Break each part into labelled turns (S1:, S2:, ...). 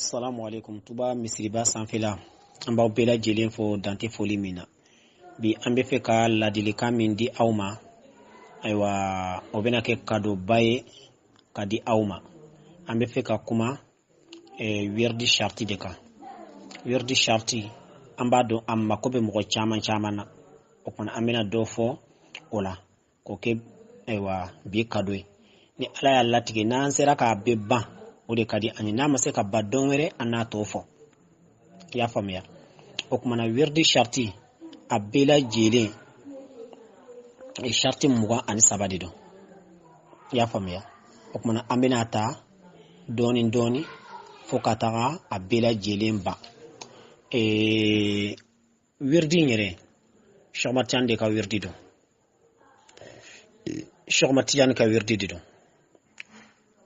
S1: Assalamu alaikum. Tuba misiriba sanfɛla, an b'aw bɛɛ lajɛlen fo dante foli min na. Bi an bɛ fɛ ka ladilikan min di aw ma, ayiwa, o bɛna kɛ kadoba ye ka di aw ma. An bɛ fɛ ka kuma wirdi sharti de kan. Wirdi sharti, an b'a dɔn a mako bɛ mɔgɔ caman caman na. O kumana an bɛna dɔ fɔ o la k'o kɛ, ayiwa, bi kado ye. Ni Ala y'a latigɛ n'an sera k'a bɛɛ ban, o de ka di an ye. N'a ma se ka ban, dɔn wɛrɛ an n'a tɔ fɔ. I y'a faamuya? O kumana wirdi sharti a bɛɛ lajɛlen sharti 23 de don. I y'a faamuya? O kumana an bɛna ta dɔɔni dɔɔni fo ka taga a bɛɛ lajɛlen ban. Wirdi in yɛrɛ, Cheikh Ahmad Tidiane de ka wirdi don. Cheikh Ahmad Tidiane ka wirdi de don.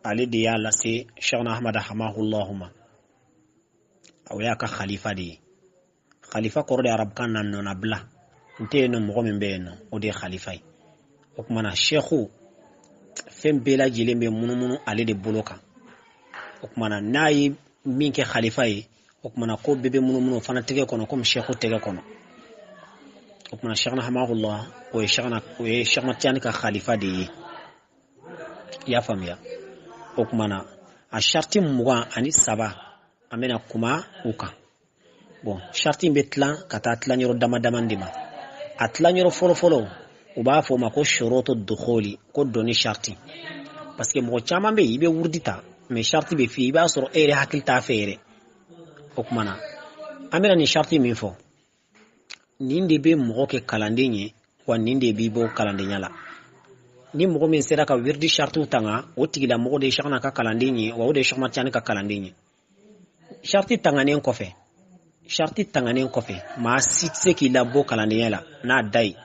S1: Ale de y'a lase Cheikhna Ahmad hamahullahu ma. O y'a ka khalifa de ye. Khalifa kɔrɔ de arabukan na nɔnabila. N tɛ yen nɔ, mɔgɔ min bɛ yen nɔ, o de ye khalifa ye. O kumana cheikhu fɛn bɛɛ lajɛlen bɛ munumunu ale de bolo kan. O kumana n'a ye min kɛ khalifa ye, o kumana ko bɛɛ bɛ munumunu o fana tɛgɛ kɔnɔ, komi cheikhu tɛgɛ kɔnɔ. O kumana Cheikhna hamahullah, o ye Cheikh Ahmad Tidiane ka khalifa de ye. I y'a faamuya? O kumana a sharti 23, an bɛna kuma u kan. Bon, sharti in bɛ tilan ka taa tilan yɔrɔ dama dama de ma. A tilan yɔrɔ fɔlɔ fɔlɔ, u b'a fɔ o ma ko shurutu dukhuli, ko donni sharti. Parce que mɔgɔ caman bɛ yen, i bɛ wurudi ta, mais sharti bɛ f'i ye, i b'a sɔrɔ e yɛrɛ hakili t'a fɛ yɛrɛ. O kumana an bɛna nin sharti min fɔ, nin de bɛ mɔgɔ kɛ kalanden ye, wa nin de b'i bɔ kalandenya la. Ni mɔgɔ min sera ka wirdi shartiw tanga, o tigilamɔgɔ de ye Cheikhna ka kalanden ye, wa o de ye Cheikh Ahmad Tidiane ka kalanden ye. Sharti tanganen kɔfɛ, maa si tɛ se k'i labɔ kalandenya la n'a da ye.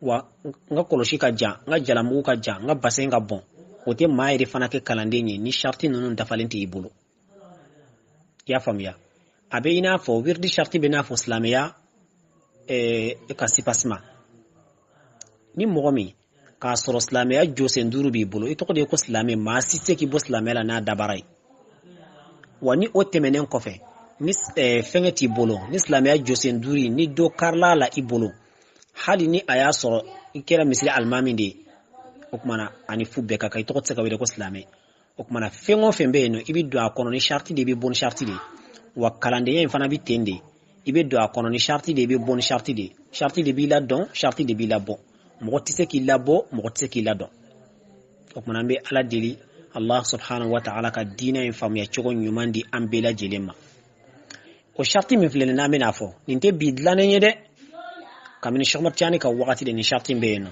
S1: Wa n ka kɔlɔsi ka jan, n ka jalamugu ka jan, n ka basɛn ka bɔn, o tɛ maa yɛrɛ fana kɛ kalanden ye ni sharti ninnu dafalen tɛ i bolo. I y'a faamuya? A bɛ i n'a fɔ wirdi sharti bɛ n'a fɔ silamɛya ka sipasima. Ni mɔgɔ min k'a sɔrɔ silamɛya jɔsen duuru b'i bolo, i tɔgɔ de ye ko silamɛ, maa si tɛ se k'i bɔ silamɛya la n'a dabara ye. Wa ni o tɛmɛnen kɔfɛ, ni fɛngɛ t'i bolo, ni silamɛya jɔsen duuru ni dɔ karila la i bolo, hali ni a y'a sɔrɔ i kɛra misiri alimami de ye, o kumana ani fu bɛɛ ka kan, i tɔgɔ tɛ se ka wele ko silamɛ. O kumana fɛn o fɛn bɛ yen nɔ, i bɛ don a kɔnɔ ni sariti de, i bɛ bɔ ni sariti de ye. Wa kalandenya in fana bɛ ten de, i bɛ don a kɔnɔ ni sariti de, i bɛ bɔ ni sariti de ye. Sariti de b'i ladɔn, sariti de b'i labɔ. Mɔgɔ tɛ se k'i labɔ, mɔgɔ tɛ se k'i ladɔn. O kumana an bɛ Ala deli, Allah subhanahu wa ta'ala ka diinɛ in faamuya cogo ɲuman di an bɛɛ lajɛlen ma. O sariti min filɛ nin, n'an bɛna fɔ, nin tɛ bi dilannen ye dɛ. Kabini Cheikh Ahmad Tidiane ka wagati de nin sariti in bɛ yen nɔ.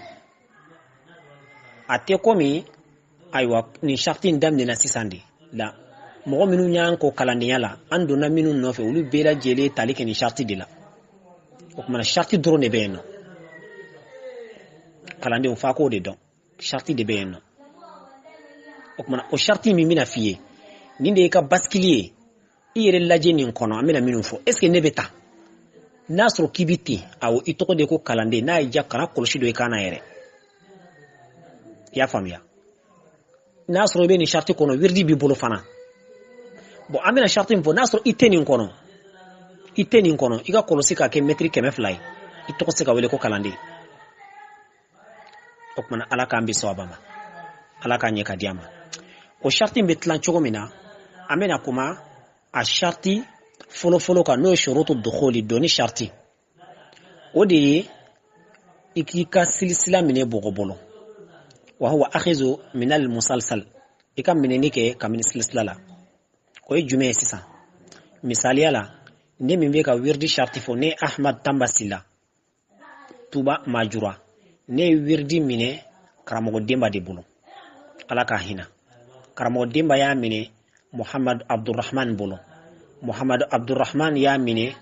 S1: A tɛ komi, ayiwa, nin sariti in daminɛna sisan de la. Mɔgɔ minnu y'an ko kalandenya la, an donna minnu nɔfɛ, olu bɛɛ lajɛlen tali kɛ nin sariti de la. O kumana sariti dɔrɔn de bɛ yen nɔ. Kalandenw fa k'o de dɔn, sariti de bɛ yen nɔ. O kumana o sariti min bɛna f'i ye, nin de y'i ka basikili ye. I yɛrɛ lajɛ nin kɔnɔ, an bɛna minnu fɔ, est ce que ne bɛ taa n'a sɔrɔ k'i bɛ ten? Awɔ, i tɔgɔ de ko kalanden. N'a y'i diya, kana kɔlɔsi don i kan na yɛrɛ. I y'a faamuya? N'a sɔrɔ i bɛ nin sariti kɔnɔ, wiridi b'i bolo fana. Bon, an bɛna sariti min fɔ, n'a sɔrɔ i tɛ nin kɔnɔ, i tɛ nin kɔnɔ, i ka kɔlɔsi ka kɛ mɛtiri 200 ye, i tɔgɔ se ka wele ko kalanden. O kumana Ala k'an bɛ sawaba ma, Ala k'a ɲɛ ka di an ma. O sariti in bɛ tilan cogo min na, an bɛna kuma a sariti fɔlɔfɔlɔ kan, n'o ye shurutu dukhuli, donni sariti. O de ye i k'i ka silisila minɛ bɔgɔ bolo. Wa huwa akhizu min al musalsal, i ka minɛni kɛ kabini silisila la. O ye jumɛn ye sisan? Misaliya la, ne min bɛ ka wirdi sariti fɔ, ne Ahmad Tamba Sila, Tuba Majura, ne ye wirdi minɛ karamɔgɔ Denba de bolo, Ala ka hinɛ. Karamɔgɔ Denba y'a minɛ Muhammad Abdurrahman bolo. Muhammad Abdurrahman y'a minɛ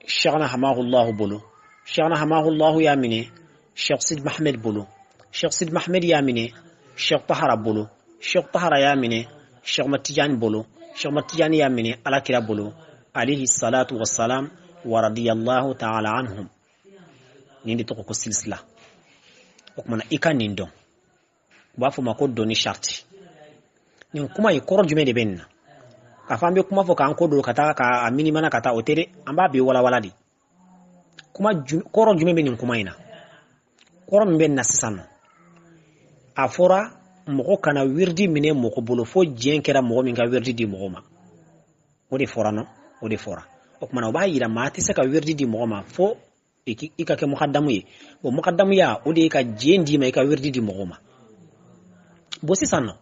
S1: Cheikhna Hamahullahu bolo. Cheikhna Hamahullahu y'a minɛ Cheikh Sid Mahmed bolo. Cheikh Sid Mahmed y'a minɛ Cheikh Tahara bolo. Cheikh Tahara y'a minɛ Cheikh Matijani bolo. Cheikh Matijani y'a minɛ Ala kira bolo, alayhi salatu wassalam wa radiyallahu ta'ala anhum. Nin de tɔgɔ ko silsila. O kumana i ka nin dɔn, u b'a fɔ ma ko donni sariti. Nin kuma in kɔrɔ jumɛn de bɛ nin na? K'a fɔ an bɛ kuma fɔ k'an ko don ka taa k'a minimana ka taa, o tɛ dɛ. An b'a bɛɛ walawala de. Kuma kɔrɔ jumɛn bɛ nin kuma in na? Kɔrɔ min bɛ nin na sisan nɔ, a fɔra mɔgɔ kana wiridi minɛ mɔgɔ bolo fo diɲɛ kɛra mɔgɔ min ka wiridi di mɔgɔ ma. O de fɔra nɔ, o de fɔra. O kumana o b'a yira maa tɛ se ka wiridi di mɔgɔ ma fo i ka kɛ mukadamu ye. Bon, mukadamuya o de ye ka diɲɛ d'i ma i ka wiridi di mɔgɔ ma. Bon, sisan nɔ,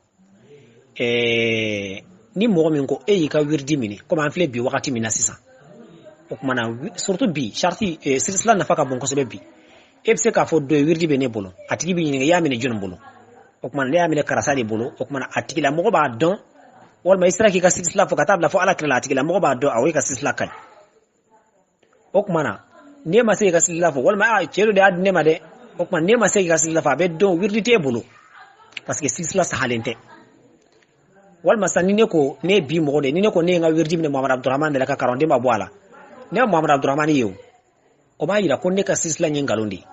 S1: ni mɔgɔ min ko e y'i ka wiridi minɛ, komi an filɛ bi wagati min na sisan, o kumana surtout bi sariti silsila nafa ka bon kosɛbɛ bi. E bɛ se k'a fɔ dɔ ye wiridi bɛ ne bolo, a tigi b'i ɲininka i y'a minɛ jɔni bolo? O kumana ne y'a minɛ karisa de bolo. O kumana a tigilamɔgɔ b'a dɔn, walima i sera k'i ka silsila fɔ ka taa bila fo ala kira la, a tigilamɔgɔ b'a dɔn awɔ i ka silsila ka ɲi. O kumana n'e ma se k'i ka silsila fɔ, walima a cɛ dɔ de y'a di ne ma dɛ, o kuma n'e ma se k'i ka silsila fɔ, a bɛ dɔn wiridi t'e bolo, parce que silsila sahalen tɛ. Walima sisan ni ne ko ne ye bi mɔgɔ de ye, ni ne ko ne ye n ka wiridi minɛ Muhamadu Abdurahman de la ka kalanden ma bɔ a la, ne ma Muhamadu Abdurahman ye, o b'a yira ko ne ka silsila ye nkalon de ye.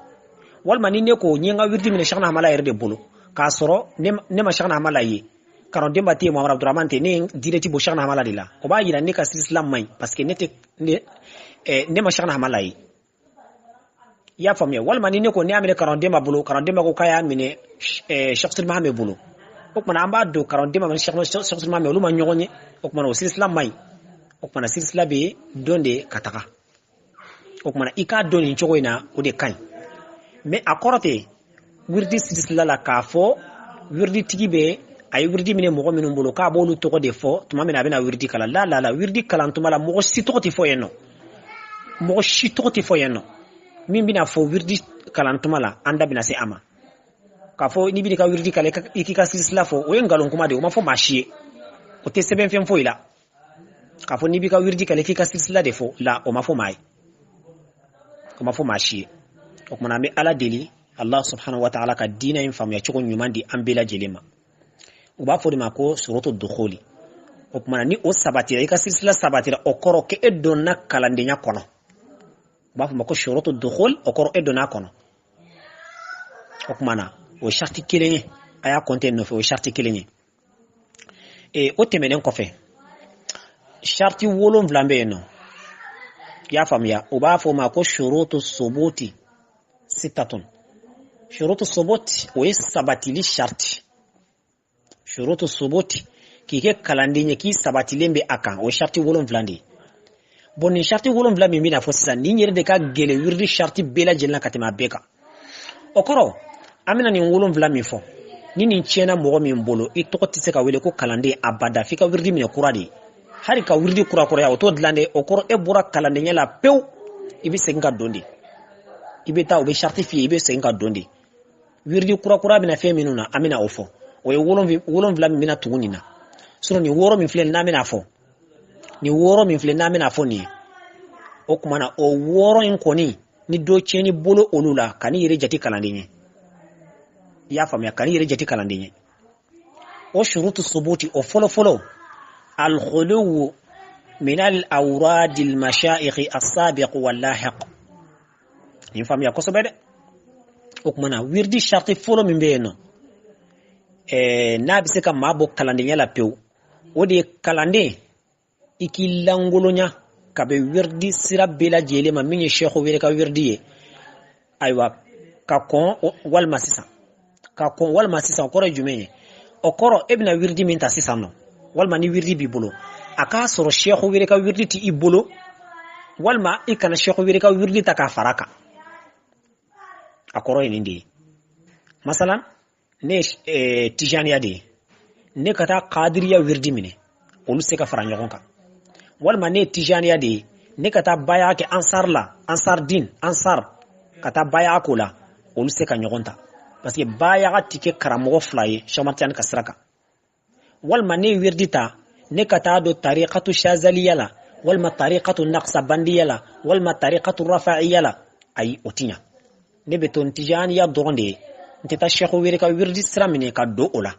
S1: Walima ni ne ko n ye n ka wiridi minɛ Sheikhna Hamala yɛrɛ de bolo, k'a sɔrɔ ne ma Sheikhna Hamala ye, kalanden ba tɛ yen, Muhamadu Abdurahman tɛ, ne ye direct bɔ Sheikhna Hamala de la, o b'a yira ne ka silsila man ɲi, parce que ne tɛ ne ne ma Sheikhna Hamala ye. I y'a faamuya? Walima ni ne ko ne y'a minɛ kalanden ma bolo, kalanden ma ko k'a y'a minɛ Cheikh Sidi Mahamɛ bolo, o kumana an b'a don kalanden ma ni Cheikh Sidi Mahamɛ olu ma ɲɔgɔn ye, o kumana o silsila man ɲi. O kumana silsila bɛ dɔn de ka taga. O kumana i k'a dɔn nin cogo in na, o de ka ɲi. Mais a kɔrɔ tɛ wiridi silsila la k'a fɔ wiriditigi bɛ a ye wiridi minɛ mɔgɔ minnu bolo k'a b'olu tɔgɔ de fɔ tuma min na a bɛna wiridi kalan. La la la, wiridi kalan tuma la, mɔgɔ si tɔgɔ tɛ fɔ yen nɔ, mɔgɔ si tɔgɔ tɛ fɔ yen nɔ. Min bɛna fɔ wiridi kalan tuma la, an da bɛna se a ma. K'a fɔ n'i bɛn'i ka wiridi kalan i k'i ka silsila fɔ, o ye nkalon kuma de ye, o ma fɔ maa si ye, o tɛ sɛbɛn fɛn foyi la. K'a fɔ n'i b'i ka wiridi kalan i k'i ka silsila de fɔ, la, o ma fɔ maa ye, o ma fɔ maa si ye. O kumana an bɛ Ala deli, Allah subhanahu wa ta'ala ka diinɛ in faamuya cogo ɲuman di an bɛɛ lajɛlen ma. U b'a fɔ de ma ko surutu dukhuli. O kumana ni o sabatira, i ka silsila sabatira, o kɔrɔ k'e donna kalandenya kɔnɔ. U b'a fɔ ma ko surutu dukhul, o kɔrɔ e donna a kɔnɔ. O kumana o ye sariti kelen ye, a y'a kɔnte nɔfɛ, o ye sariti kelen ye. O tɛmɛnen kɔfɛ, sariti 7 bɛ yen nɔ, i y'a faamuya? U b'a fɔ o ma ko surutu subuti sitatun. Surutu subuti, o ye sabatili sariti. Surutu subuti, k'i kɛ kalanden ye, k'i sabatilen bɛ a kan, o ye sariti 7 de ye. Bon, nin sariti 7 min bɛna fɔ sisan, nin yɛrɛ de ka gɛlɛn wiridi sariti bɛɛ lajɛlen na ka tɛmɛ a bɛɛ kan. O kɔrɔ, an bɛna nin 7 min fɔ, ni nin tiɲɛna mɔgɔ min bolo, i tɔgɔ tɛ se ka wele ko kalanden abada, f'i ka wiridi minɛ kura de ye. Hali ka wiridi kurakuraya, o t'o dilan dɛ. O kɔrɔ e bɔra kalandenya la pewu, i bɛ segin ka don de. I bɛ taa, u bɛ sariti f'i ye, i bɛ segin ka don de. Wiridi kurakura bɛna fɛn minnu na, an bɛna o fɔ, o ye 7 min bɛna tugu nin na. Sinon nin 6 min filɛ nin n'an bɛna fɔ, nin 6 min filɛ n'an bɛna fɔ nin ye, o kuma na o 6 in kɔni, ni dɔ tiɲɛni bolo olu la, ka n'i yɛrɛ jate kalanden ye. I y'a faamuya? Ka n'i yɛrɛ jate kalanden ye. O shurutu subuti, o fɔlɔ fɔlɔ, alkhuluwu min al awradi al mashaikh as-sabiq wal lahiq. Nin faamuya kosɛbɛ dɛ. O kuma na wiridi sariti fɔlɔ min bɛ yen nɔ, n'a bɛ se ka maa bɔ kalandenya la pewu, o de ye kalanden i k'i lankolonya ka bɛn wiridi sira bɛɛ lajɛlen ma min ye sɛku wɛrɛ ka wiridi ye. Ayiwa, ka kɔn walima sisan, ka kɔn walima sisan, o kɔrɔ ye jumɛn ye? O kɔrɔ e bɛna wiridi min ta sisan nɔ, walima ni wiridi b'i bolo, a k'a sɔrɔ sɛku wɛrɛ ka wiridi t'i i bolo, walima i kana sɛku wɛrɛ ka wiridi ta k'a fara a kan. A kɔrɔ ye nin de ye. Masalan, ne ye tijaniya de ye, ne ka taa kadiriya wiridi minɛ, olu se ka fara ɲɔgɔn kan. Walima ne ye tijaniya de ye, ne ka taa baya kɛ ansar la, ansar din, ansar, ka taa baya k'o la, olu se ka ɲɔgɔn ta, parce que baya ti kɛ karamɔgɔ fila ye Shamatiani ka sira kan. Walima ne ye wiridi ta, ne ka taa don tariqatu shazaliya la, walima tariqatu naqsabandiya la, walima tariqatu rafaiya la, ayi, o ti ɲa. Ne bɛ to n tijaniya dɔrɔn de ye, n tɛ taa sɛku wɛrɛ ka wiridi sira minɛ ka don o la. I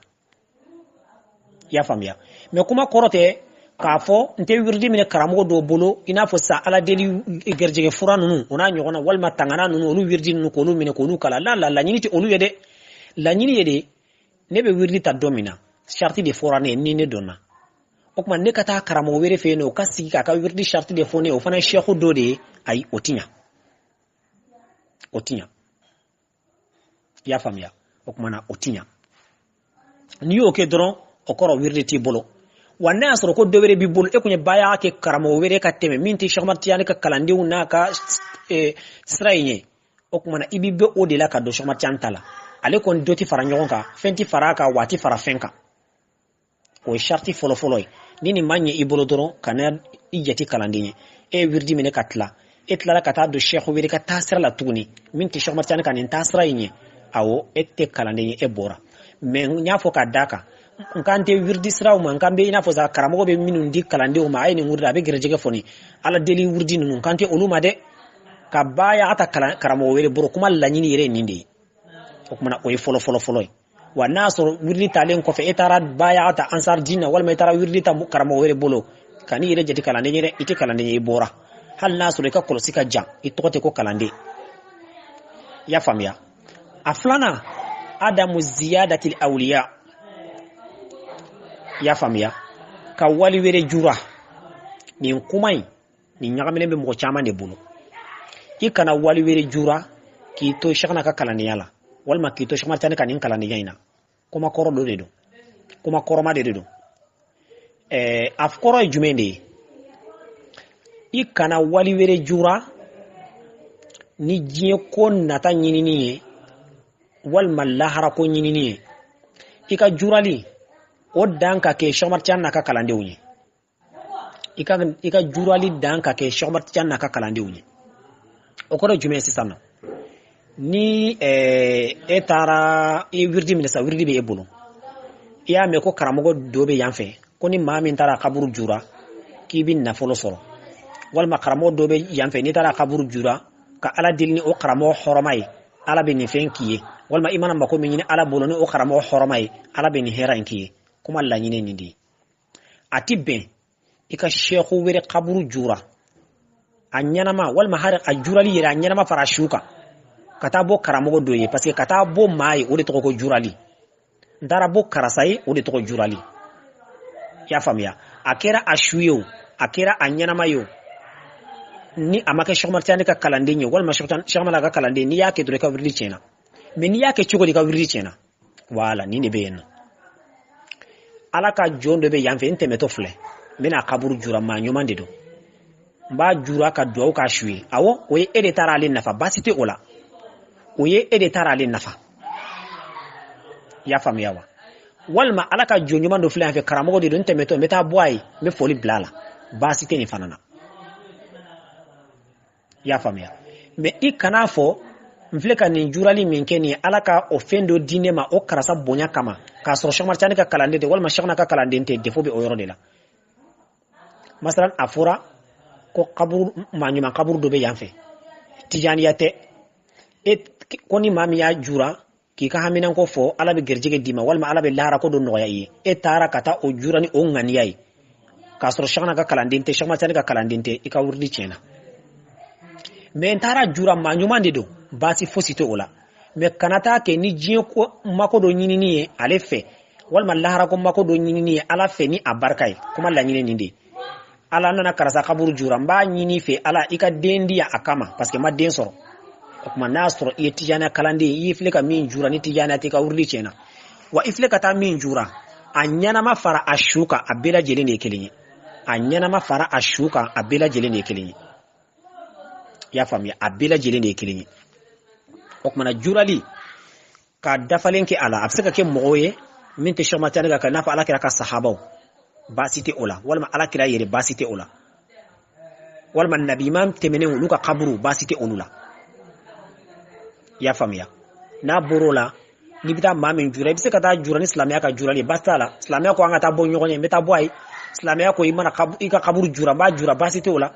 S1: y'a faamuya? Mais kuma kɔrɔ tɛ k'a fɔ n tɛ wiridi minɛ karamɔgɔ dɔw bolo, i n'a fɔ sa ala deli garijɛgɛ fura ninnu, o n'a ɲɔgɔnna, walima tangana ninnu, olu wiridi ninnu, k'olu minɛ k'olu kalan. La la, laɲini tɛ olu ye dɛ. Laɲini ye de, ne bɛ wiridi ta don min na, sariti de fɔra ne ye ni ne donna. O O tuma ne ka taa karamɔgɔ wɛrɛ fɛ yen nɔ, o ka sigi k'a ka wiridi sariti de fɔ ne ye, o fana ye sɛku dɔ de ye. Ayi, o ti ɲa, o ti ɲa. I y'a faamuya? O tuma na o ti ɲa. N'i y'o kɛ dɔrɔn, o kɔrɔ wiridi t'i bolo. Wa n'a y'a sɔrɔ ko dɔ wɛrɛ b'i bolo, e kun ye baya kɛ karamɔgɔ wɛrɛ ka tɛmɛ min tɛ Sɛki Umar Tijani ka kalandenw n'a ka sira in ye, o tuma na i b'i bɛ o de la ka don Sɛki Umar Tijani ta la. Ale kɔni dɔ ti fara ɲɔgɔn kan, fɛn ti fara a kan, wa a ti fara fɛn kan. O ye sariti fɔlɔfɔlɔ ye. Ni nin ma ɲɛ i bolo dɔrɔn, kana i jate kalanden ye. E ye wiridi minɛ ka tila, e tilala ka taa don sɛku wɛrɛ ka taasira la tuguni min tɛ Sɛki Umar Tijani ka nin taasira in ye, awɔ, e tɛ kalanden ye, e bɔra. Mɛ n y'a fɔ ka d'a kan, n kan tɛ wiridi siraw ma, n kan bɛ i n'a fɔ sa karamɔgɔ bɛ minnu di kalandenw ma, a ye nin wurudi, a bɛ gɛrɛjɛgɛ fɔ nin ala deli wurudi ninnu, n kan tɛ olu ma dɛ. Ka baya ta karamɔgɔ wɛrɛ bolo, kuma laɲini yɛrɛ ye nin de ye. O kumana o ye fɔlɔ fɔlɔ fɔlɔ ye. Wa n'a sɔrɔ wiridi talen kɔfɛ e taara baya ta ansar din na, walima i taara wiridi ta karamɔgɔ wɛrɛ bolo, kan'i yɛrɛ jate kalanden ye dɛ, i tɛ kalanden ye, i bɔra. Hali n'a sɔrɔ i ka kɔlɔsi ka jan, i tɔgɔ tɛ ko kalanden. I y'a faamuya? A filanan, adamu ziyadatil awliya. I y'a faamuya? Ka wali wɛrɛ jura. Nin kuma in nin ɲagaminen bɛ mɔgɔ caman de bolo. I kana wali wɛrɛ jura k'i to Sɛkina ka kalandenya la, walima k'i to Sɛki Umar Tijani ka nin kalandenya in na. Kuma kɔrɔ dɔ de don, kuma kɔrɔma de don. A kɔrɔ ye jumɛn de ye? I kana wali wɛrɛ jura ni diɲɛ ko nata ɲinini ye, walima lahara ko ɲinini ye. I ka jurali o dan ka kɛ Sɛki Umar Tijani n'a ka kalandenw ye. I ka jurali dan ka kɛ Sɛki Umar Tijani n'a ka kalandenw ye. O kɔrɔ ye jumɛn ye sisan nɔ? Ni e taara i ye wiridi minɛ sisan, wiridi bɛ e bolo, i y'a mɛn ko karamɔgɔ dɔ bɛ yan fɛ, ko ni maa min taara kaburu jura k'i bɛ nafolo sɔrɔ, walima karamɔgɔ dɔ bɛ yan fɛ, n'i taara kaburu jura ka ala deli ni o karamɔgɔ hɔrɔma ye, ala bɛ nin fɛn k'i ye, walima i mana mako min ɲini ala bolo ni o karamɔgɔ hɔrɔma ye, ala bɛ nin hɛrɛ in k'i ye. Kuma laɲini nin de ye. A ti bɛn i ka sɛku wɛrɛ kaburu jura a ɲɛnama, walima hali a jurali yɛrɛ a ɲɛnama fara su kan, ka taa bɔ karamɔgɔ dɔ ye, parce que ka taa bɔ maa ye, o de tɔgɔ ko jurali. N taara bɔ karisa ye, o de tɔgɔ jurali. I y'a faamuya? A kɛra a su ye o, a kɛra a ɲɛnama ye o, ni a ma kɛ Sɛki Umar Tijani ka kalanden ye, walima Sɛki Umar ka kalanden, n'i y'a kɛ dɔrɔn i ka wiridi tiɲɛna. Mɛ n'i y'a kɛ cogo di, i ka wiridi tiɲɛna? Wala, nin de bɛ yen nɔ. Ala ka jɔn dɔ bɛ yan fɛ, n tɛmɛtɔ filɛ, n bɛna a kaburu jura, maa ɲuman de don, n b'a jura ka duwawu k'a su ye. Awɔ, o ye e de taara ale nafa, baasi tɛ o la, o ye e de taara ale nafa. I y'a faamuya wa? Walima ala ka jɔn ɲuman dɔ filɛ yan fɛ, karamɔgɔ de don, n tɛmɛtɔ n bɛ taa bɔ a ye, n bɛ foli bila a la, baasi tɛ nin fana na. I y'a faamuya? Mɛ i kan'a fɔ n filɛ ka nin jurali min kɛ nin ye, ala ka o fɛn dɔ di ne ma o karisa bonya kama, k'a sɔrɔ Sɛki Umar Tijani ka kalanden tɛ, walima Sɛkina ka kalanden tɛ. Defo bɛ o yɔrɔ de la. Masalan, a fɔra ko kaburu maa ɲuman kaburu dɔ bɛ yan fɛ, tijaniya tɛ, e ko ni maa min y'a jura k'i ka haminanko fɔ, ala bɛ garijɛgɛ d'i ma, walima ala bɛ laharako dɔ nɔgɔya i ye, e taara ka taa o jura ni o ŋaniya ye, k'a sɔrɔ Sɛkina ka kalanden tɛ, Sɛki Umar Tijani ka kalanden tɛ, i ka wurudi tiɲɛna. Mɛ n taara jura, maa ɲuman de don, baasi fosi tɛ o la. Mɛ kana taa kɛ ni diɲɛ ko mako dɔ ɲinini ye ale fɛ, walima laharako mako dɔ ɲinini ye ala fɛ ni a barika ye. Kuma laɲini nin de ye. Ala nana karisa kaburu jura, n b'a ɲini fɛ ala i ka den di yan a kama, parce que n ma den sɔrɔ. O tuma n'a sɔrɔ i ye tijaniya kalanden ye, i filɛ ka min jura ni tijaniya tɛ, i ka wurudi tiɲɛna. Wa i filɛ ka taa min jura, a ɲɛnama fara a su kan, a bɛɛ lajɛlen de ye kelen ye. A ɲɛnama fara a su kan, a bɛɛ lajɛlen de ye kelen ye. I y'a faamuya? A bɛɛ lajɛlen de ye kelen ye. O tuma na jurali ka dafalen kɛ a la, a bɛ se ka kɛ mɔgɔw ye min tɛ Sɛki Umar Tijani ka, i n'a fɔ ala kira ka sahabaw, baasi tɛ o la, walima ala kira yɛrɛ, baasi tɛ o la, walima nabiɲuman tɛmɛnen olu ka kaburu, baasi tɛ olu la. I y'a faamuya? N'a bɔr'o la, n'i bɛ taa maa min jura, i bɛ se ka taa jura ni silamɛya ka jurali ye, baasi t'a la. Silamɛya ko an ka taa bɔ ɲɔgɔn ye, n bɛ taa bɔ a ye. Silamɛya ko i mana i ka kaburu jura, n b'a jura, baasi tɛ o la.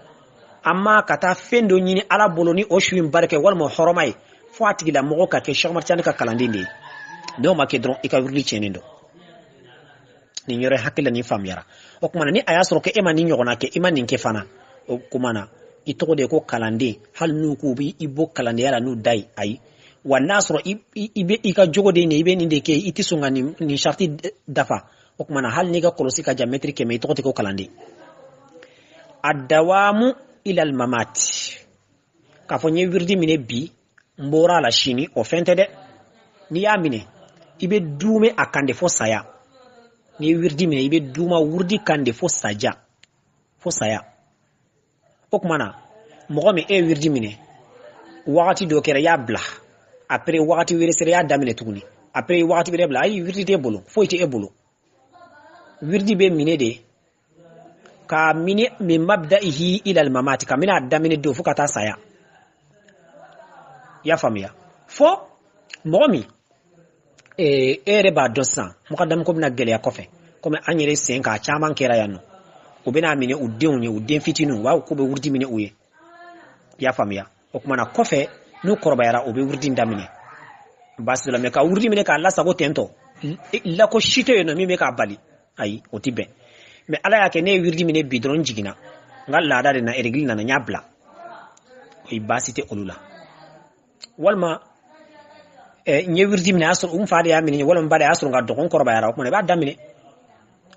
S1: Amma ka taa fɛn dɔ ɲini ala bolo ni o su in barika walima hɔrɔma ye, fo a tigilamɔgɔ ka kɛ Sɛki Umar Tijani ka kalanden de ye. N'o ma kɛ dɔrɔn, i ka wurudi tiɲɛnen don. Nin yɔrɔ hakili la nin faamuyara. O tuma na ni a y'a sɔrɔ ko e ma nin ɲɔgɔnna kɛ, i ma nin kɛ fana, o tuma na i tɔgɔ de ye ko kalanden, hali n'u k'u bɛ i bɔ kalandenya la n'u da ye. Ayi, wa n'a sɔrɔ i bɛ i ka jogo de ye nin, i bɛ nin de kɛ, i tɛ sɔn ka nin sariti dafa. O tuma na hali n'i ka kɔlɔsi ka jan mɛtiri 100, i tɔgɔ tɛ ko kalanden. Adawamu ilal mamati, k'a fɔ n ye wiridi minɛ bi, n bɔra a la sini, o fɛn tɛ dɛ. N'i y'a minɛ, i bɛ duumɛ a kan de fo saya. N'i ye wiridi minɛ, i bɛ duuma wiridi kan de fo saja, fo saya. O tuma na mɔgɔ min e ye wiridi minɛ, wagati dɔ kɛra i y'a bila, après wagati wɛrɛ sera i y'a daminɛ tuguni, après wagati wɛrɛ bila, ayi, wiridi t'e bolo, foyi tɛ e bolo. Wiridi bɛ minɛ de k'a minɛ min mabda'ihi ila al-mamati, ka minɛ a daminɛ don fo ka taa saya. I y'a faamuya? Fo mɔgɔ min e yɛrɛ b'a dɔn sisan mukadamu ko bɛna gɛlɛya kɔfɛ, komi an yɛrɛ sen k'a caman kɛra yan nɔ, u bɛna minɛ u denw ye, u den fitininw, u b'a fɔ k'u bɛ wurudi minɛ u ye. I y'a faamuya? O tuma na kɔfɛ n'u kɔrɔbayara, u bɛ wurudi daminɛ, baasi la. Mɛ ka wurudi minɛ k'a lasago ten tɔ, lako si tɛ yen nɔ min bɛ k'a bali, ayi, o tɛ bɛn. Mɛ ala y'a kɛ ne ye wurudi minɛ bi dɔrɔn, n jiginna, n ka laada de na, erigili nana, n y'a bila, o ye baasi tɛ olu la. Walima n ye wiridi minɛ, a y'a sɔrɔ n fa de y'a minɛ, walima n ba de y'a sɔrɔ n ka dɔgɔ, n kɔrɔbayara, o tuma i b'a daminɛ.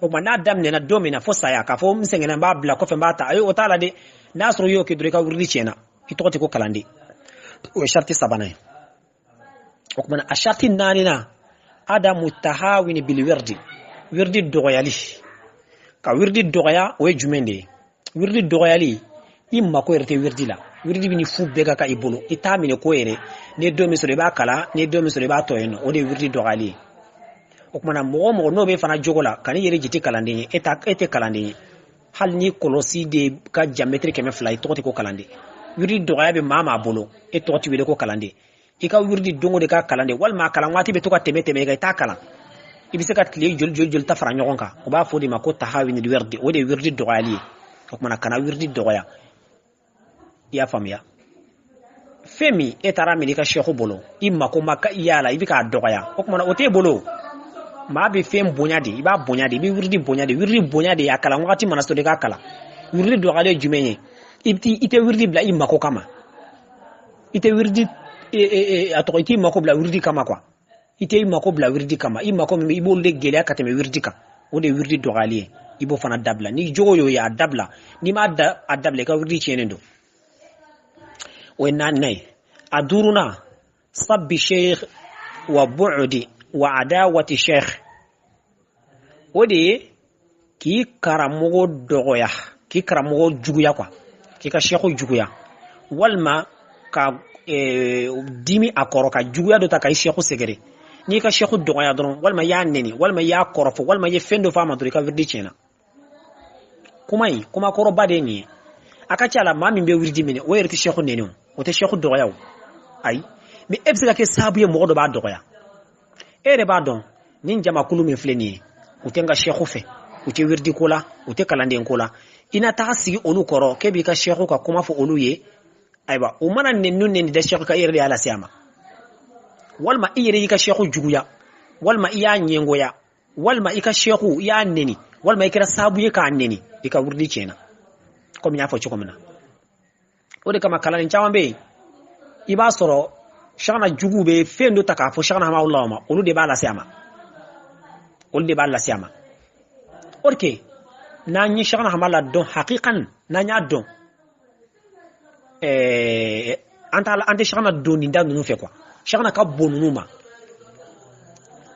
S1: O tuma n'a daminɛna don min na fo saya, k'a fɔ n sɛgɛnna, n b'a bila kɔfɛ, n b'a ta, ayi, o t'a la dɛ. N'a sɔrɔ i y'o kɛ dɔrɔn, i ka wiridi tiɲɛna, i tɔgɔ tɛ ko kalanden. O ye sariti sabanan ye. O tuma a sariti naaninan, adamu tahawini bil wirdi, wirdi dɔgɔyali. Ka wirdi dɔgɔya, o ye jumɛn de ye? Wirdi dɔgɔyali, i mako yɛrɛ tɛ wirdi la, wirdi bɛ ni fu bɛɛ ka kan i bolo, i t'a minɛ ko yɛrɛ. N'i ye don min sɔrɔ i b'a kalan, n'i ye don min sɔrɔ i b'a tɔ yen nɔ, o de ye wirdi dɔgɔyali ye. O tuma na mɔgɔ o mɔgɔ n'o bɛ fana jogo la, kan'i yɛrɛ jate kalanden ye, e tɛ kalanden ye. Hali ni kɔlɔsi de ka jan mɛtiri 200, i tɔgɔ tɛ ko kalanden. Wirdi dɔgɔya bɛ maa maa bolo, e tɔgɔ tɛ wele ko kalanden. I ka wirdi don o de ka kalan de, walima a kalan waati bɛ to ka tɛmɛ tɛmɛ i kan, i t'a kalan. I bɛ se ka tile joli joli joli ta fara ɲɔgɔn kan, o b'a fɔ o de ma ko tahawini wirdi, o de ye wirdi dɔgɔyali ye. O tuma na kana wirdi dɔgɔya. I y'a faamuya? Fɛn min e taara minɛ i ka sɛku bolo, i mako ma y'a la, i bɛ k'a dɔgɔya, o tuma na o t'e bolo. Maa bɛ fɛn bonya de, i b'a bonya de, i bɛ wirdi bonya de, wirdi bonya de, a kalan wagati mana sɔrɔ i k'a kalan. Wirdi dɔgɔyali ye jumɛn ye? I tɛ wirdi bila i mako kama, i tɛ wirdi a tɔgɔ, i t'i mako bila wirdi kama quoi, i tɛ i mako bila wirdi kama. I mako min i b'olu de gɛlɛya ka tɛmɛ wirdi kan, o de ye wirdi dɔgɔyali ye. I b'o fana dabila. N'i jogo y'o ye, a dabila. N'i m'a a dabila, i ka wirdi tiɲɛnen don. O ye naaninan ye. A duurunan, sabbi sheikh wa bu'di wa adawati sheikh, o de ye k'i karamɔgɔ dɔgɔya, k'i karamɔgɔ juguya quoi, k'i ka sheikh juguya, walima ka dimi a kɔrɔ, ka juguya dɔ ta ka i sheikh sɛgɛrɛ. N'i ka sheikh dɔgɔya dɔrɔn, walima i y'a nɛni, walima i y'a kɔrɔfɔ, walima i ye fɛn dɔ fɔ a ma dɔrɔn, i ka wiridi tiɲɛna. Kuma in kuma kɔrɔba de ye nin ye. A ka ca la maa min bɛ wiridi minɛ, o yɛrɛ tɛ sheikh nɛni, o o tɛ sheikh dɔgɔya o, ayi. Mɛ e bɛ se ka kɛ sababu ye mɔgɔ dɔ b'a dɔgɔya. E yɛrɛ b'a dɔn nin jamakulu min filɛ nin ye, u tɛ n ka sheikh fɛ, u tɛ wiridi ko la, u tɛ kalanden ko la. I na taga sigi olu kɔrɔ k'e b'i ka sheikh ka kuma fɔ olu ye, ayiwa, u mana nɛni nɛni da sheikh kan, e yɛrɛ de y'a lase a ma. Walima i yɛrɛ y'i ka sheikh juguya, walima i y'a ɲɛngoya, walima i ka sheikh i y'a nɛni, walima i kɛra sababu ye k'a nɛni, i ka wiridi tiɲɛna, komi n y'a fɔ cogo min na. O de kama kalanden caman bɛ yen, i b'a sɔrɔ shana juguw bɛ fɛn dɔ ta k'a fɔ shana hamawula ma, olu de b'a lase a ma, olu de b'a lase a ma. O de n'an ye shana hamala dɔn hakikan, n'an y'a dɔn, an t'a an tɛ shana don nin da ninnu fɛ quoi. Shana ka bon ninnu ma,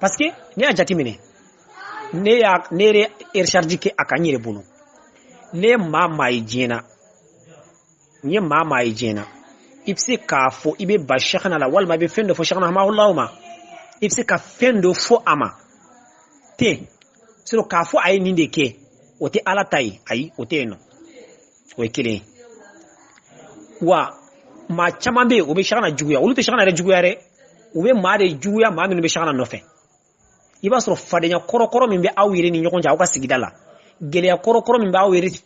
S1: parce que ne y'a jateminɛ, ne y'a ne yɛrɛ recharge kɛ a kan n yɛrɛ bolo. Ne ye maa maa ye diɲɛ na, n ye maa maa ye diɲɛ na, i bɛ se k'a fɔ i bɛ ba shana la, walima i bɛ fɛn dɔ fɔ shana hamawula ma, i bɛ se ka fɛn dɔ fɔ a ma ten, sinon k'a fɔ a ye nin de kɛ, o tɛ ala ta ye, ayi, o tɛ yen nɔ. O ye kelen ye. Wa maa caman bɛ yen, o bɛ shana juguya, olu tɛ shana yɛrɛ juguya dɛ, u bɛ maa de juguya, maa minnu bɛ shana nɔfɛ. I b'a sɔrɔ fadenya kɔrɔkɔrɔ min bɛ aw yɛrɛ ni ɲɔgɔn cɛ aw ka sigida la, gɛlɛya kɔrɔkɔrɔ min bɛ aw yɛrɛ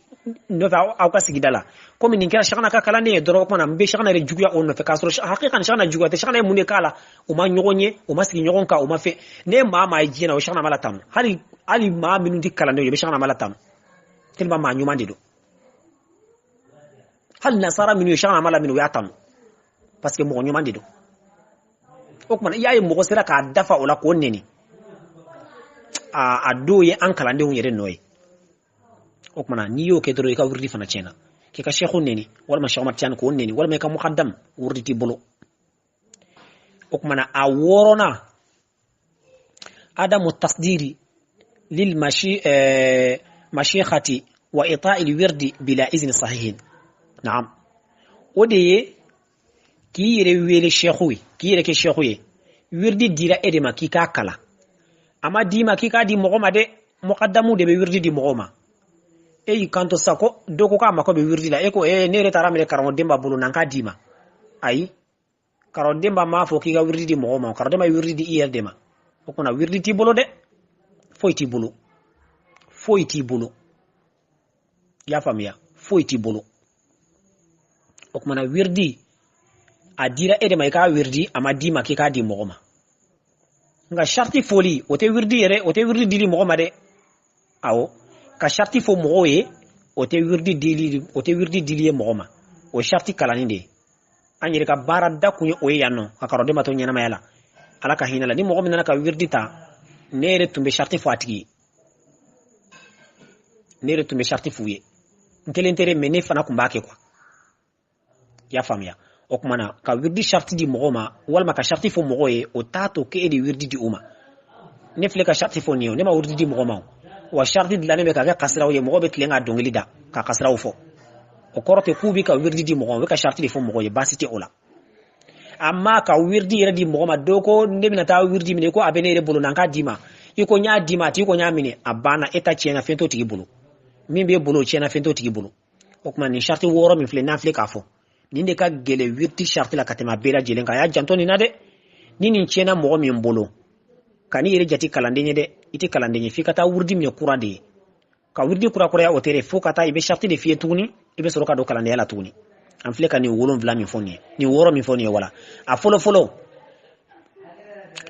S1: nɔfɛ aw ka sigida la, komi nin kɛra shana ka kalanden ye dɔrɔn, o kumana n bɛ shana yɛrɛ juguya o nɔfɛ, k'a sɔrɔ hakika ni shana juguya tɛ. Shana ye mun de k'a la? U ma ɲɔgɔn ye, u ma sigi ɲɔgɔn kan, u ma fɛn. Ne ye maa maa ye diɲɛ na, o shana ma la tanu. Hali maa minnu tɛ kalanden ye, u bɛ shana ma la tanu tellement maa ɲuman de don. Hali nasara minnu ye shana ma la minnu, u y'a tanu parce que mɔgɔ ɲuman de don. O kumana i y'a ye mɔgɔ sera k'a dafa o la k'o nɛni, a dɔw ye an kalandenw yɛrɛ nɔ ye. O kumana n'i y'o kɛ dɔrɔn i ka wurudi fana tiɲɛna. K'i ka sɛku neni walima Cheikh Omar Tijani k'o neni walima i ka mukadam, wurudi t'i bolo. O kumana a wɔɔrɔnan, adamu tasdiri lil mashikhati wa ita'il wirdi bila izni sahihin. Naam, o de ye k'i yɛrɛ wele sɛku ye, k'i yɛrɛ kɛ sɛku ye. Wirdi dira e de ma k'i k'a kalan, a ma d'i ma k'i k'a di mɔgɔ ma dɛ. Mukadamu de bɛ wirdi di mɔgɔ ma. E y'i kanto sa ko dɔ ko k'a mako bɛ wirdi la, e ko ee ne yɛrɛ taara minɛ karamɔgɔ Denba bolo, na n k'a d'i ma. Ayi, karamɔgɔ Denba m'a fɔ k'i ka wirdi di mɔgɔ ma, karamɔgɔ Denba ye wirdi di i yɛrɛ de ma. O kumana wirdi t'i bolo dɛ, foyi t'i bolo, foyi t'i bolo. I y'a faamuya? Foyi t'i bolo. O kumana wirdi a dira e de ma i k'a wirdi, a ma d'i ma k'i k'a di mɔgɔ ma. Nka sariti fɔli, o tɛ wirdi yɛrɛ, o tɛ wirdi dili mɔgɔ ma dɛ. Awɔ, ka sariti fɔ mɔgɔw ye, o tɛ wirdi dili, o tɛ wirdi dili ye mɔgɔ ma. O ye sariti kalanni de ye. An yɛrɛ ka baara da kun ye o ye yan nɔ, ka karamɔgɔ Denba to ɲɛnamaya la, Ala ka hinɛ la. Ni mɔgɔ min nana ka wirdi ta, ne yɛrɛ tun bɛ sariti fɔ a tigi ye, ne yɛrɛ tun bɛ sariti f'u ye. N kelen tɛ dɛ, mais ne fana tun b'a kɛ quoi. I y'a faamuya? O kumana ka wirdi sariti di mɔgɔw ma walima ka sariti fɔ mɔgɔw ye, o t'a to k'e de wirdi di u ma. Ne filɛ ka sariti fɔ nin ye, ne ma wirdi di mɔgɔ ma. Wa sariti dilannen bɛ ka kɛ kasiraw ye, mɔgɔw bɛ tilen ka dɔnkili da ka kasiraw fɔ. O kɔrɔ tɛ k'u bɛ ka wirdi di mɔgɔ ma, u bɛ ka sariti de fɔ mɔgɔw ye, baasi tɛ o la. Amma ka wirdi yɛrɛ di mɔgɔ ma, dɔ ko ne bɛna taa wirdi minɛ, ko a bɛ ne yɛrɛ bolo, na n k'a d'i ma, i ko n y'a d'i ma, a tigi ko n y'a minɛ, a banna, e ta tiɲɛna, fɛn t'o tigi bolo. Min b'e bolo, o tiɲɛna, fɛn t'o tigi bolo. O tuma nin sariti wɔɔrɔ min filɛ n'an filɛ k'a fɔ, nin de ka gɛlɛn wirdi sariti la ka tɛmɛ a bɛɛ lajɛlen kan. A y'a janto nin na dɛ. Ni nin tiɲɛna mɔgɔ min bolo, ka n'i yɛrɛ jate kalanden ye dɛ, i tɛ kalanden ye, f'i ka taa wirdi minɛ kura de ye. Ka wirdi kurakuraya, o tɛ dɛ, fo ka taa i bɛ sariti de f'i ye tuguni, i bɛ sɔrɔ ka don kalandenya la tuguni. An filɛ ka nin 7 min fɔ nin ye, nin 6 min fɔ nin ye, wala a fɔlɔ fɔlɔ,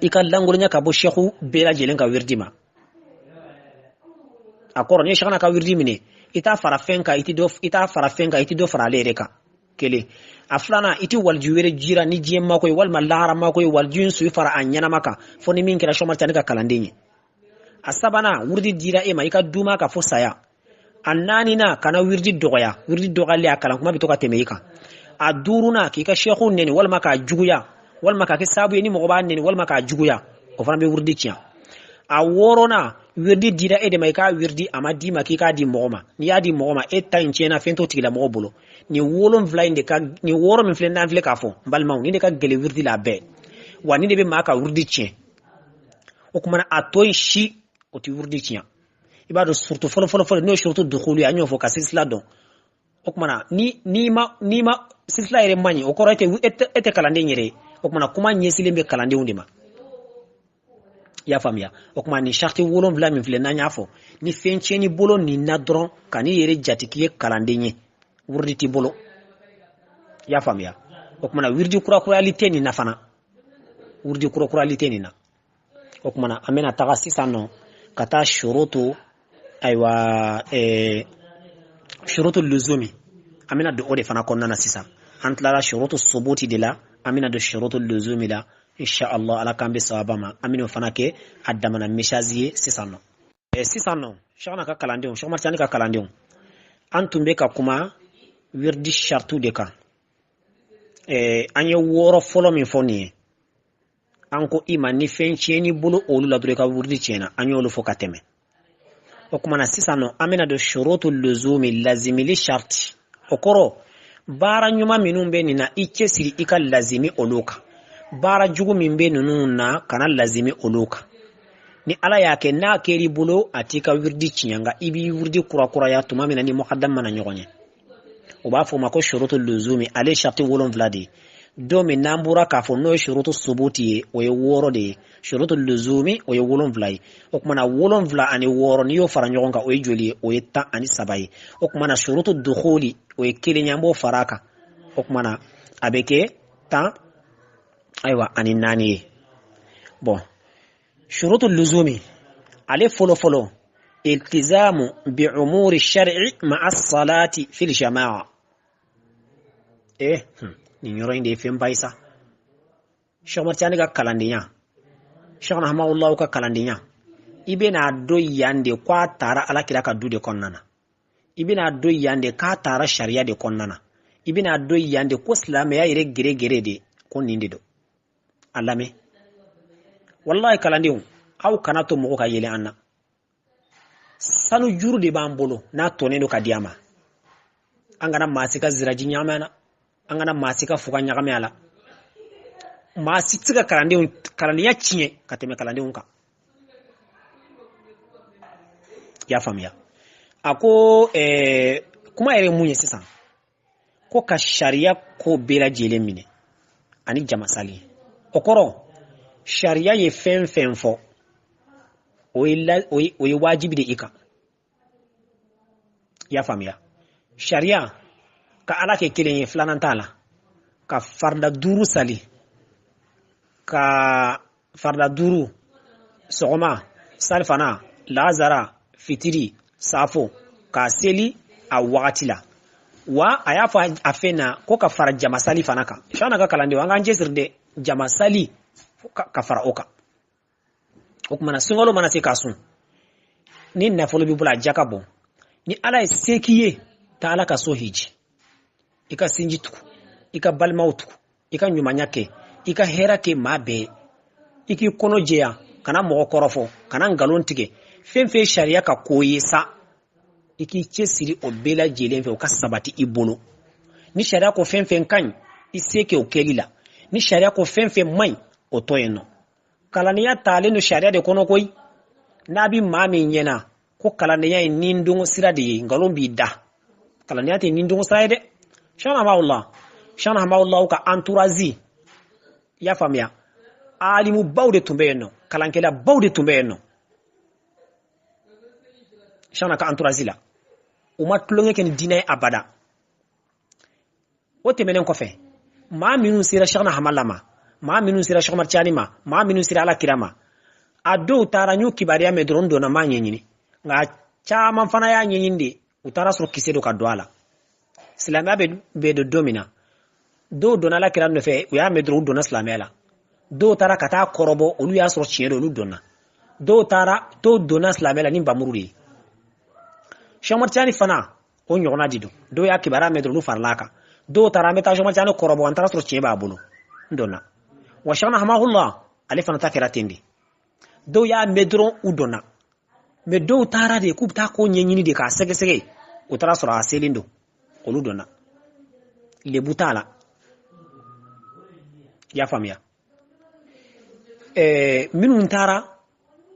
S1: i ka lankolonya ka bɔ sɛku bɛɛ lajɛlen ka wirdi ma. A kɔrɔ, n'i ye sɛkana ka wirdi minɛ, i t'a fara fɛn kan, i tɛ dɔ, i t'a fara fɛn kan, i tɛ dɔ fara ale yɛrɛ kan. Kelen. A filanan, i tɛ waliju wɛrɛ jira ni diɲɛ mako ye walima lahara mako ye, waliju in su fara a ɲɛnama kan, fo ni min kɛra Sɛki Umar Tijani ka kalanden ye. A sabanan, wirdi dira e ma, i ka duma ka fo saya. A naaninan, kana wirdi dɔgɔya, wirdi dɔgɔyali a kalan kuma bɛ to ka tɛmɛ i kan. A duurunan, k'i ka sɛku nɛni walima k'a juguya, walima k'a kɛ sababu ye ni mɔgɔ b'a nɛni walima k'a juguya, o fana bɛ wirdi tiɲɛ. A wɔɔrɔnan, wirdi dira e de ma, i k'a wirdi, a ma d'i ma k'i k'a di mɔgɔ ma. N'i y'a di mɔgɔ ma, e ta in tiɲɛna, fɛn t'o tigilamɔgɔ bolo. Nin 7 in de ka, nin 6 min filɛ n'an filɛ k'a fɔ, n balimaw, nin de ka gɛlɛn wirdi la a bɛɛ. Wa nin de bɛ maa ka wirdi tiɲɛ. O kumana a tɔ in si, o tɛ wirdi tiɲɛ. I b'a dɔn surtout fɔlɔ fɔlɔ fɔlɔ, n'o ye surtout dukulu ye, an y'o fɔ ka silsila dɔn. O kumana ni n'i ma n'i ma silsila yɛrɛ man ɲi, o kɔrɔ e tɛ kalanden yɛrɛ ye. O kumana kuma ɲɛsilen bɛ kalandenw de ma. I y'a faamuya? O kuma nin sariti 7 min filɛ n'an y'a fɔ, ni fɛn tiɲɛn'i bolo nin na dɔrɔn, ka n'i yɛrɛ jate k'i ye kalanden ye, wurudi t'i bolo. I y'a faamuya? O kumana wiridi kurakurayali tɛ nin na fana, wurudi kurakurayali tɛ nin na. O kumana an bɛna taga sisan nɔ ka taa surutu, ayiwa, surutu luzumi, an bɛna don o de fana kɔnɔna na sisan. An tilara surutu subuti de la, an bɛna don surutu luzumi la inshallah. Ala k'an bɛ sababa ma. An bɛn'o fana kɛ a damana message ye sisan nɔ. Sisan nɔ, Cheikhna ka kalandenw, Cheikh Umar Tijani ka kalandenw, an tun bɛ ka kuma wirdi shartu de kan. An ye 6 fɔlɔ min fɔ nin ye, an ko i ma ni fɛn tiɲɛn'i bolo olu la dɔrɔn, i ka wirdi tiɲɛna, an y'olu fɔ ka tɛmɛ. O kumana sisan nɔ, an bɛna don shurutu luzumi, lazimili sharti. O kɔrɔ, baara ɲuman minnu bɛ nin na, i cɛsiri i ka lazimi olu kan. Baara jugu min bɛ ninnu na, kana lazimi olu kan. Ni Ala y'a kɛ n'a kɛr'i bolo, a t'i ka wirdi tiɲɛ, nka i b'i wirdi kurakuraya tuma min na ni mukadam mana ɲɔgɔn ye. O b'a fɔ o ma ko shurutu luzumi. Ale ye sharti 7 de ye. Don min n'an bɔra k'a fɔ n'o ye shurutu subuti ye, o ye 6 de ye. Shurutu luzumi, o ye 7 ye. O kumana 7 ani 6, n'i y'o fara ɲɔgɔn kan, o ye joli ye? O ye 13 ye. O kumana shurutu dukhuli, o ye 1 ye, an b'o fara a kan. O kumana a bɛ kɛ 14 ye. Bon, shurutu luzumi ale fɔlɔ fɔlɔ, iltizamu bi umuri shar'i ma'a salati fil jama'a. Nin yɔrɔ in de ye fɛnba ye sa. Cheikh Umar Tijani ka kalandenya, Cheikh Rahimahullah ka kalandenya, I bɛna don yan de ko a taara ala kira ka du de kɔnɔna na. I bɛna don yan de k'a taara sariya de kɔnɔna na. I bɛna don yan de ko silamɛya yɛrɛ geregere de ko nin de don. A lamɛn. Wallahi kalandenw, aw kana to mɔgɔ ka yɛlɛ an na. Sanu juru de b'an bolo n'a tɔnnen don ka di an ma. An kana maa si ka ziraji ɲagami a la. An kana maa si ka fuga ɲagami a la. Maa si tɛ se ka kalandenya tiɲɛ ka tɛmɛ kalandenw kan. I y'a faamuya? A ko kuma yɛrɛ ye mun ye sisan? Ko ka sariya ko bɛɛ lajɛlen minɛ ani jamasali. O kɔrɔ, sariya ye fɛn fɛn fɔ, o ye wajibi de i kan. I y'a faamuya? Sariya ka ala kɛ kelen ye, filanan t'a la. Ka farida duuru sali, ka farida duuru sɔgɔma, salifana, lazara, fitiri, safo, k'a seli a wagati la. Wa a y'a fɔ a fɛn na ko ka fara jamasali fana kan. Shana ka kalandenw, an k'an cɛsiri dɛ, jamasali ka fara o kan. O kumana sunkalo mana se k'a sun, ni nafolo b'i bolo a jaka bɔ. Ni ala ye se k'i ye, taa ala ka so hiji. I ka sinji tugu, i ka balimaw tugu, i ka ɲumanya kɛ, i ka hɛrɛ kɛ maa bɛɛ. I k'i kɔnɔ jɛya, kana mɔgɔ kɔrɔfɔ, kana nkalon tigɛ. Fɛn fɛn ye sariya ka ko ye sa, i k'i cɛsiri o bɛɛ lajɛlen fɛ, o ka sabati i bolo. Ni sariya ko fɛn fɛn ka ɲi, i se kɛ o kɛli la. Ni sariya ko fɛn fɛn man ɲi, o to yen nɔ. Kalandenya talen don sariya de kɔnɔ koyi. N'a bi maa min ɲɛna ko kalandenya ye nindongo sira de ye, nkalon b'i da. Kalandenya tɛ nindongo sira ye dɛ. Shana Hamawullah ka entourage, i y'a faamuya, alimubaw de tun bɛ yen nɔ, kalankɛlabaw de tun bɛ yen nɔ. Shana ka entourage la, u ma tulonkɛ kɛ ni diinɛ ye abada. O tɛmɛnen kɔfɛ, maa minnu sera Shana Hamala ma, maa minnu sera Cheikh Omar Tiani ma, maa minnu sera ala kira ma, a dɔw taara n y'u kibaruya mɛn dɔrɔn, n donna m'a ɲɛɲini. Nka caman fana y'a ɲɛɲini de, u taara sɔrɔ kisɛ don ka don a la. Silamɛya bɛ don don min na, dɔw donna ala kira nɔfɛ, u y'a mɛn dɔrɔn u donna silamɛya la. Dɔw taara ka taa kɔrɔbɔ, olu y'a sɔrɔ tiɲɛ don, olu donna. Dɔw taara, dɔw donna silamɛya la ni bamuru de ye. Cheikh Omar Tiani fana o ɲɔgɔnna de don. Dɔw y'a kibaruya mɛn dɔrɔn, olu farala a kan. Dɔw taara an bɛ taa Cheikh Omar Tiani kɔrɔbɔ, an taara sɔrɔ tiɲɛ b'a bolo, n donna. Wa Cheikh Hamahullah ale fana ta kɛra ten de. Dɔw y'a mɛn dɔrɔn u donna. Mɛ dɔw taara de k'u bɛ taa ko ɲɛɲini de k'a sɛgɛsɛgɛ, u taara sɔrɔ a selen don, olu donna. Lebu t'a la. I y'a faamuya? Minnu taara,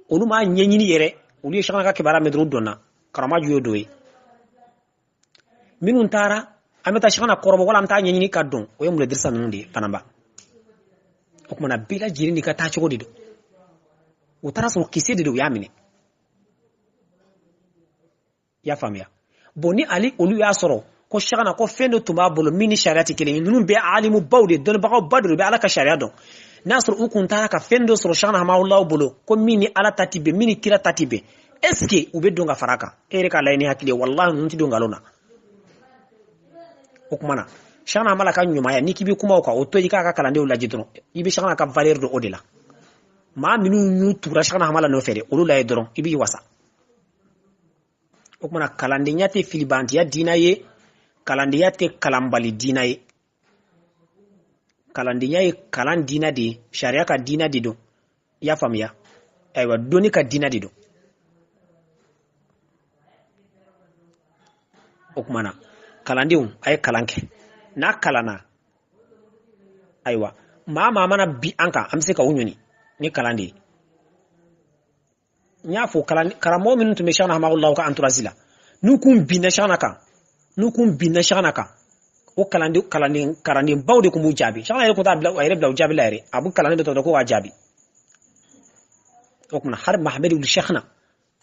S1: olu m'a ɲɛɲini yɛrɛ, olu ye Shana ka kibaruya mɛn dɔrɔn u donna. Karamaju y'o dɔ ye. Minnu taara, an bɛ taa Shana kɔrɔbɔ wala an bɛ taa ɲɛɲini ka dɔn, o ye Mule Dirisa ninnu de ye fanaba. O kumana bɛɛ lajɛlen n'i ka taa cogo de don. U taara sɔrɔ kisɛ de don, u y'a minɛ. I y'a faamuya? Bon, ni ali olu y'a sɔrɔ ko Shana ko fɛn dɔ tun b'a bolo min ni sariya tɛ kelen ye, ninnu bɛɛ alimubaw de, dɔnnibagaw de, u bɛ ala ka sariya dɔn. N'a sɔrɔ u kun taara ka fɛn dɔ sɔrɔ Shana Hamawulaw bolo ko min ni ala ta ti bɛn, min ni kira ta ti bɛn, est ce que u bɛ don ka fara a kan? E yɛrɛ k'a lajɛ ni hakili ye, walahi ninnu tɛ don nkalon na. O kumana Shana Hamala ka ɲumanya, n'i k'i bɛ kuma o kan, o to i k'a ka kalandenw lajɛ dɔrɔn, i bɛ Shana ka valeur dɔn o de la. Maa minnu n'u tugura Shana Hamala nɔfɛ dɛ, olu lajɛ dɔrɔn, i b'i wasa. O kumana kalandenya tɛ filibantiya diina ye, kalandenya tɛ kalanbali diina ye. Kalandenya ye kalan diina de ye, sariya ka diina de don. I y'a faamuya? Ayiwa, dɔnni ka diina de don. O kumana kalandenw, a ye kalan kɛ. N'a kalanna, ayiwa, maa maa mana bi an kan, an bɛ se ka u ɲɔni ni kalan de ye. N y'a fɔ karamɔgɔ minnu tun bɛ Shana Hamawulaw ka entourage la, n'u kun binna Shana kan, n'u kun binna Shana kan, o kalandenbaw de tun b'u jaabi. Shana yɛrɛ kun t'a bila a yɛrɛ bila u jaabi la yɛrɛ, a bɛ kalanden dɔ ta ko k'a jaabi. O kumana hali Mahamadu wuli Shana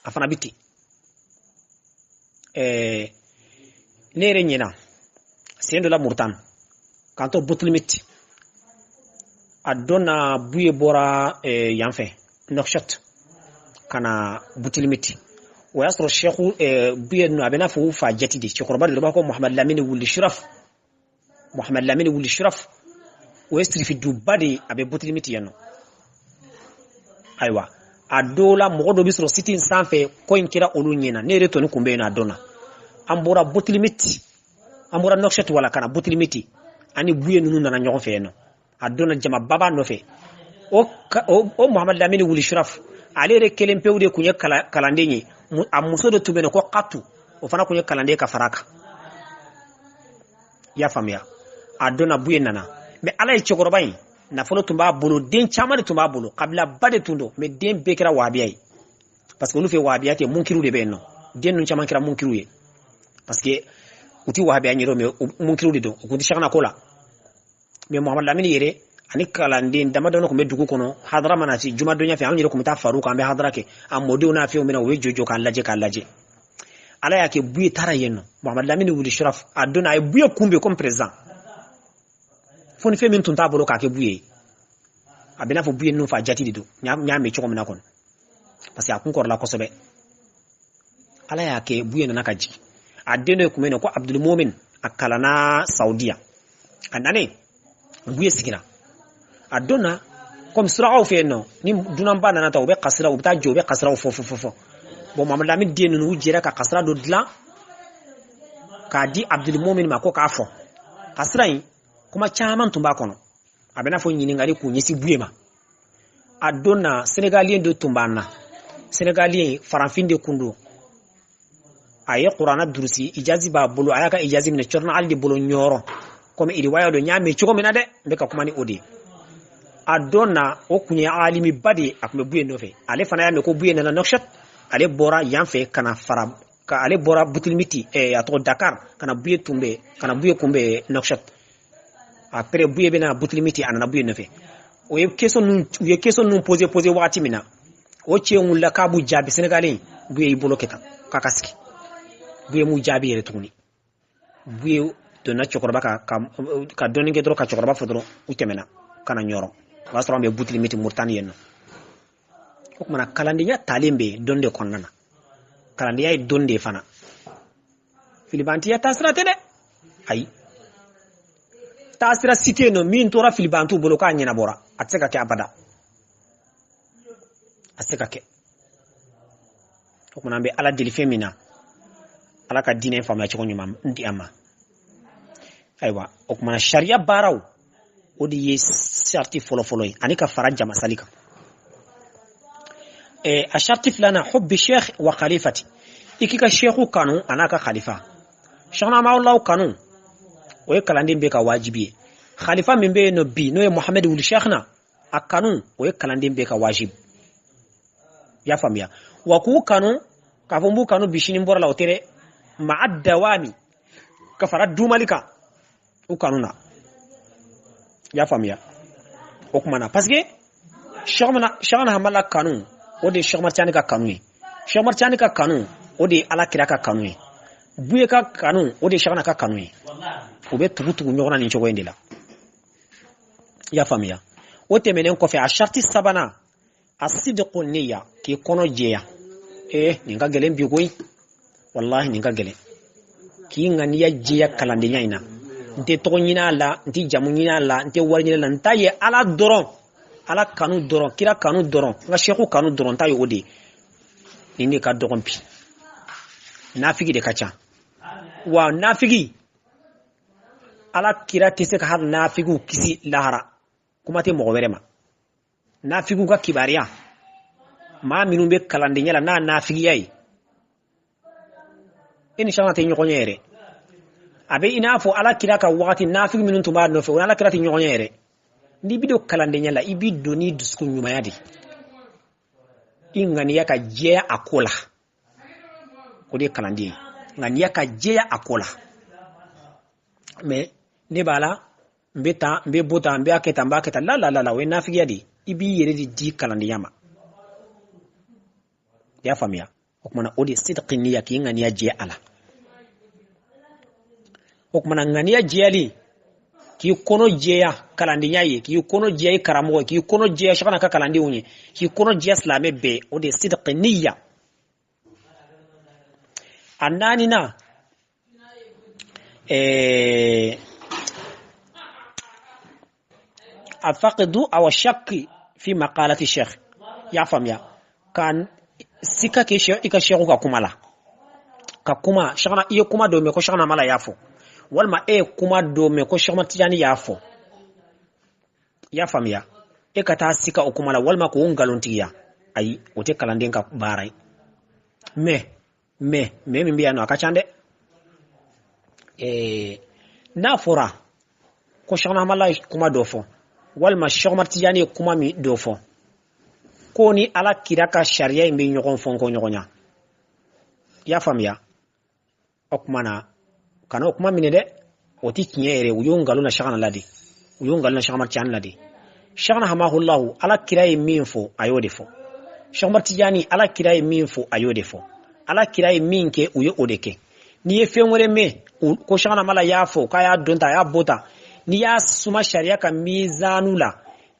S1: a fana bɛ ten. Ne yɛrɛ ɲɛna sen dɔ la Mauritanie, k'an to Boutilimit, a don na Buye bɔra yan fɛ Nouakchott ka na Boutilimit. O y'a sɔrɔ Cheikh Buye ninnu a bɛ n'a fɔ u fa jati de, cɛkɔrɔba de don, u b'a fɔ Mohamed Lamine Wuli Shuraf. Mohamed Lamine Wuli Shuraf, o ye sirifiduba de ye, a bɛ Boutilimit yen nɔ. Ayiwa, A dɔw la mɔgɔ dɔ bɛ sɔrɔ site in sanfɛ, ko in kɛra olu ɲɛna. Ne yɛrɛ tɔni kun bɛ yen nɔ a don na. An bɔra Boutilimit, an bɔra Nouakchott wala ka na Boutilimit, ani Buye ninnu nana ɲɔgɔn fɛ yen nɔ. A donna jamaba b'a nɔfɛ. O Muhamadu Lamini Wuli Shuraf, ale yɛrɛ kelen pewu de tun ye kalanden ye. A muso de tun bɛ yen ko Katu, o fana tun ye kalanden ka fara a kan. I y'a faamuya? A donna Buye nana, mais Ala ye cɛkɔrɔba in nafolo tun b'a bolo, den caman de tun b'a bolo, kabilaba de tun don, mais den bɛɛ kɛra wahabiya ye, parce que olu fɛ wahabiya tɛ, munkiru de bɛ yen nɔ. Den ninnu caman kɛra munkiru ye, parce que u ti wahabiya ɲɛdɔn, mais munkiru de don, u kun tɛ sakana ko la. Mais Muhamadu Lamini yɛrɛ ani kalanden damadɔni tun bɛ dugu kɔnɔ. Hadara mana se jumadonya fɛ, anw yɛrɛ tun bɛ taa far'u kan, an bɛ hadara kɛ. A mɔdenw n'a fɛnw bɛ na, u bɛ jɔ k'a lajɛ k'a lajɛ. Ala y'a kɛ Buye taara yen nɔ. Muhamadu Lamini Wuli Shuraf, a donna, a ye Buye kunbɛn comme président, fo ni fɛn min tun t'a bolo k'a kɛ Buye ye. A bɛ n'a fɔ Buye ninnu fa jati de don, n y'a mɛn cogo min na kɔni, parce que a kun kɔrɔla kosɛbɛ. Ala y'a kɛ Buye nana ka jigin. A den dɔ tun bɛ yen nɔ ko Abdul Mumin, a kalanna Saudiya. A nanen, Buye sigira. A donna, komi surakaw fɛ yen nɔ, ni dunanba nana ta, u bɛ kasira, u bɛ taa jɔ, u bɛ kasiraw fɔ fɔ fɔ fɔ. Bon, Muhamadu Lamini den ninnu, u jɛra ka kasira dɔ dilan k'a di Abdul Mumin ma ko k'a fɔ. Kasira in kuma caman tun b'a kɔnɔ, a bɛ n'a fɔ ɲininkali k'u ɲɛsin Buye ma. A donna, Sénégalien dɔ tun b'an na, Sénégalien farafin de kun don. A ye kuranna durusi, ijazi b'a bolo, a y'a ka ijazi minɛ Cɔrɔnɔ Ali de bolo Ɲɔrɔ. Komi iriwaya don, n y'a mɛn cogo min na dɛ, n bɛ ka kuma ni o de ye. A donna, o kun ye alimiba de ye, a tun bɛ Buye nɔfɛ. Ale fana y'a mɛn ko Buye nana Nouakchott, ale bɔra yan fɛ ka na fara ka, ale bɔra Boutilimiti, a tɔgɔ Dakar, ka na Buye tunbɛn, ka na Buye kunbɛn Nouakchott. Après Buye bɛna Boutilimiti, a nana Buye nɔfɛ. O ye question ninnu, u ye question ninnu posé wagati min na, o cɛ in wulila k'a b'u jaabi. Sénégalais, Buye y'i bolo kɛ tan k'a ka sigi. Buye m'u jaabi yɛrɛ tuguni. Buye donna cɛkɔrɔba ka dɔɔnin kɛ dɔrɔn, ka cɛkɔrɔba fɔ dɔrɔn, u tɛmɛna ka na Ɲɔrɔ. O y'a sɔrɔ an bɛ Boutilimiti Mauritanie yen nɔ. O kumana kalandenya talen bɛ dɔnni de kɔnɔna na. Kalandenya ye dɔnni de ye fana. Filibantiya taasira tɛ dɛ, ayi, taasira si tɛ yen nɔ min tora filibantiw bolo k'a ɲɛnabɔra. A tɛ se ka kɛ abada, a tɛ se ka kɛ. O kumana an bɛ Ala deli fɛn min na, Ala ka diinɛ faamuya cogo ɲuman di an ma. Ayiwa, o kumana sariya baaraw, o de ye sariti fɔlɔfɔlɔ ye, ani ka fara jamasali kan. A sariti filanan, hubbi sheikh wa khalifati, i k'i ka sheikhu kanu a n'a ka khalifa. Sheikhna Amawulaw kanu, o ye kalanden bɛɛ ka wajibi ye. Khalifa min bɛ yen nɔ bi, n'o ye Mohamed Wuli Sheikhna, a kanu, o ye kalanden bɛɛ ka wajibi. I y'a faamuya? Wa k'u kanu k'a fɔ n b'u kanu bi, sini n bɔra la, o tɛ dɛ. Ma'a dawami, ka fara dumali kan u kanu na. I y'a faamuya? O kuma na, parce que Sheikhna Hamala kanu, o de ye Cheikh Umar Tijani ka kanu ye. Cheikh Umar Tijani ka kanu, o de ye Ala kira ka kanu ye. Buye ka kanu, o de ye Sheikhna ka kanu ye. U bɛ tugu tugu ɲɔgɔn na nin cogo in de la. I y'a faamuya? O tɛmɛnen kɔfɛ, a sariti sabanan, a sidqu niyya, k'i kɔnɔ jɛya. Nin ka gɛlɛn bi koyi, wallahi nin ka gɛlɛn. K'i ŋaniya jɛya kalandenya in na, n tɛ tɔgɔ ɲini a la, n tɛ jamu ɲini a la, n tɛ wari ɲini a la, n ta ye Ala dɔrɔn, Ala kanu dɔrɔn, kira kanu dɔrɔn, n ka seku kanu dɔrɔn, n ta ye o de ye. Nin de ka dɔgɔn bi, nafigi de ka ca. Wa nafigi, Ala kira tɛ se ka hali nafigiw kisi lahara, kuma tɛ mɔgɔ wɛrɛ ma. Nafigiw ka kibaruya, maa minnu bɛ kalandenya la n'a nafigiya ye, i ni sanga tɛ ɲɔgɔn ye yɛrɛ. A bɛ i n'a fɔ Ala kira ka wagati nafigi minnu tun b'a nɔfɛ, o ni Ala kira tɛ ɲɔgɔn ye yɛrɛ. N'i bɛ don kalandenya la, i b'i don n'i dusukun ɲumanya de, i ŋaniya ka jɛya a ko la, o de ye kalanden ye, ŋaniya ka jɛya a ko la. Mais ne b'a la, n bɛ taa, n bɛ bɔ tan, n b'a kɛ tan, n b'a kɛ tan, la la la la, o ye nafigiya de ye. I b'i yɛrɛ de di kalandenya ma. I y'a faamuya? O kumana o de ye sidqi niyya, k'i ŋaniya jɛ a la. O kumana ŋaniya jɛyali, k'i kɔnɔ jɛya kalandenya ye, k'i kɔnɔ jɛya i karamɔgɔ ye, k'i kɔnɔ jɛya Sheikhna ka kalandenw ye, k'i kɔnɔ jɛya silamɛ bɛɛ, o de ye sidqi niyya. A naaninan, a faqidu aw shakki fi maqalati sheikh. I y'a faamuya? Ka sika kɛ i ka sɛku ka kuma la, ka kuma sɛkana, i ye kuma dɔ mɛn ko Sɛkina Hamala y'a fɔ, walima e ye kuma dɔ mɛn ko Sɛkuma Tijani y'a fɔ, i y'a faamuya, e ka taa sika o kuma la walima k'o nkalontigiya, ayi, o tɛ kalanden ka baara ye. Mais min bɛ yan nɔ, a ka ca dɛ. N'a fɔra ko Sɛkina Hamala ye kuma dɔ fɔ, walima Sɛkuma Tijani ye kuma min dɔ fɔ, ko ni Ala kira ka sariya in bɛ ɲɔgɔn fɔ ko ɲɔgɔn ɲa, i y'a faamuya, o kuma na kana o kuma minɛ dɛ, o tɛ tiɲɛ yɛrɛ. U y'o nkalon na Sɛkina la de, u y'o nkalon na Sɛkuma Tijani la de. Sɛkina Hamahulahu, Ala kira ye min fɔ, a y'o de fɔ. Sɛkuma Tijani, Ala kira ye min fɔ, a y'o de fɔ. Ala kira ye min kɛ, u ye o de kɛ. N'i ye fɛn wɛrɛ mɛn ko Sɛkina Hamala y'a fɔ, k'a y'a don tan, a y'a bɔ tan, n'i y'a suma sariya ka mizanu la,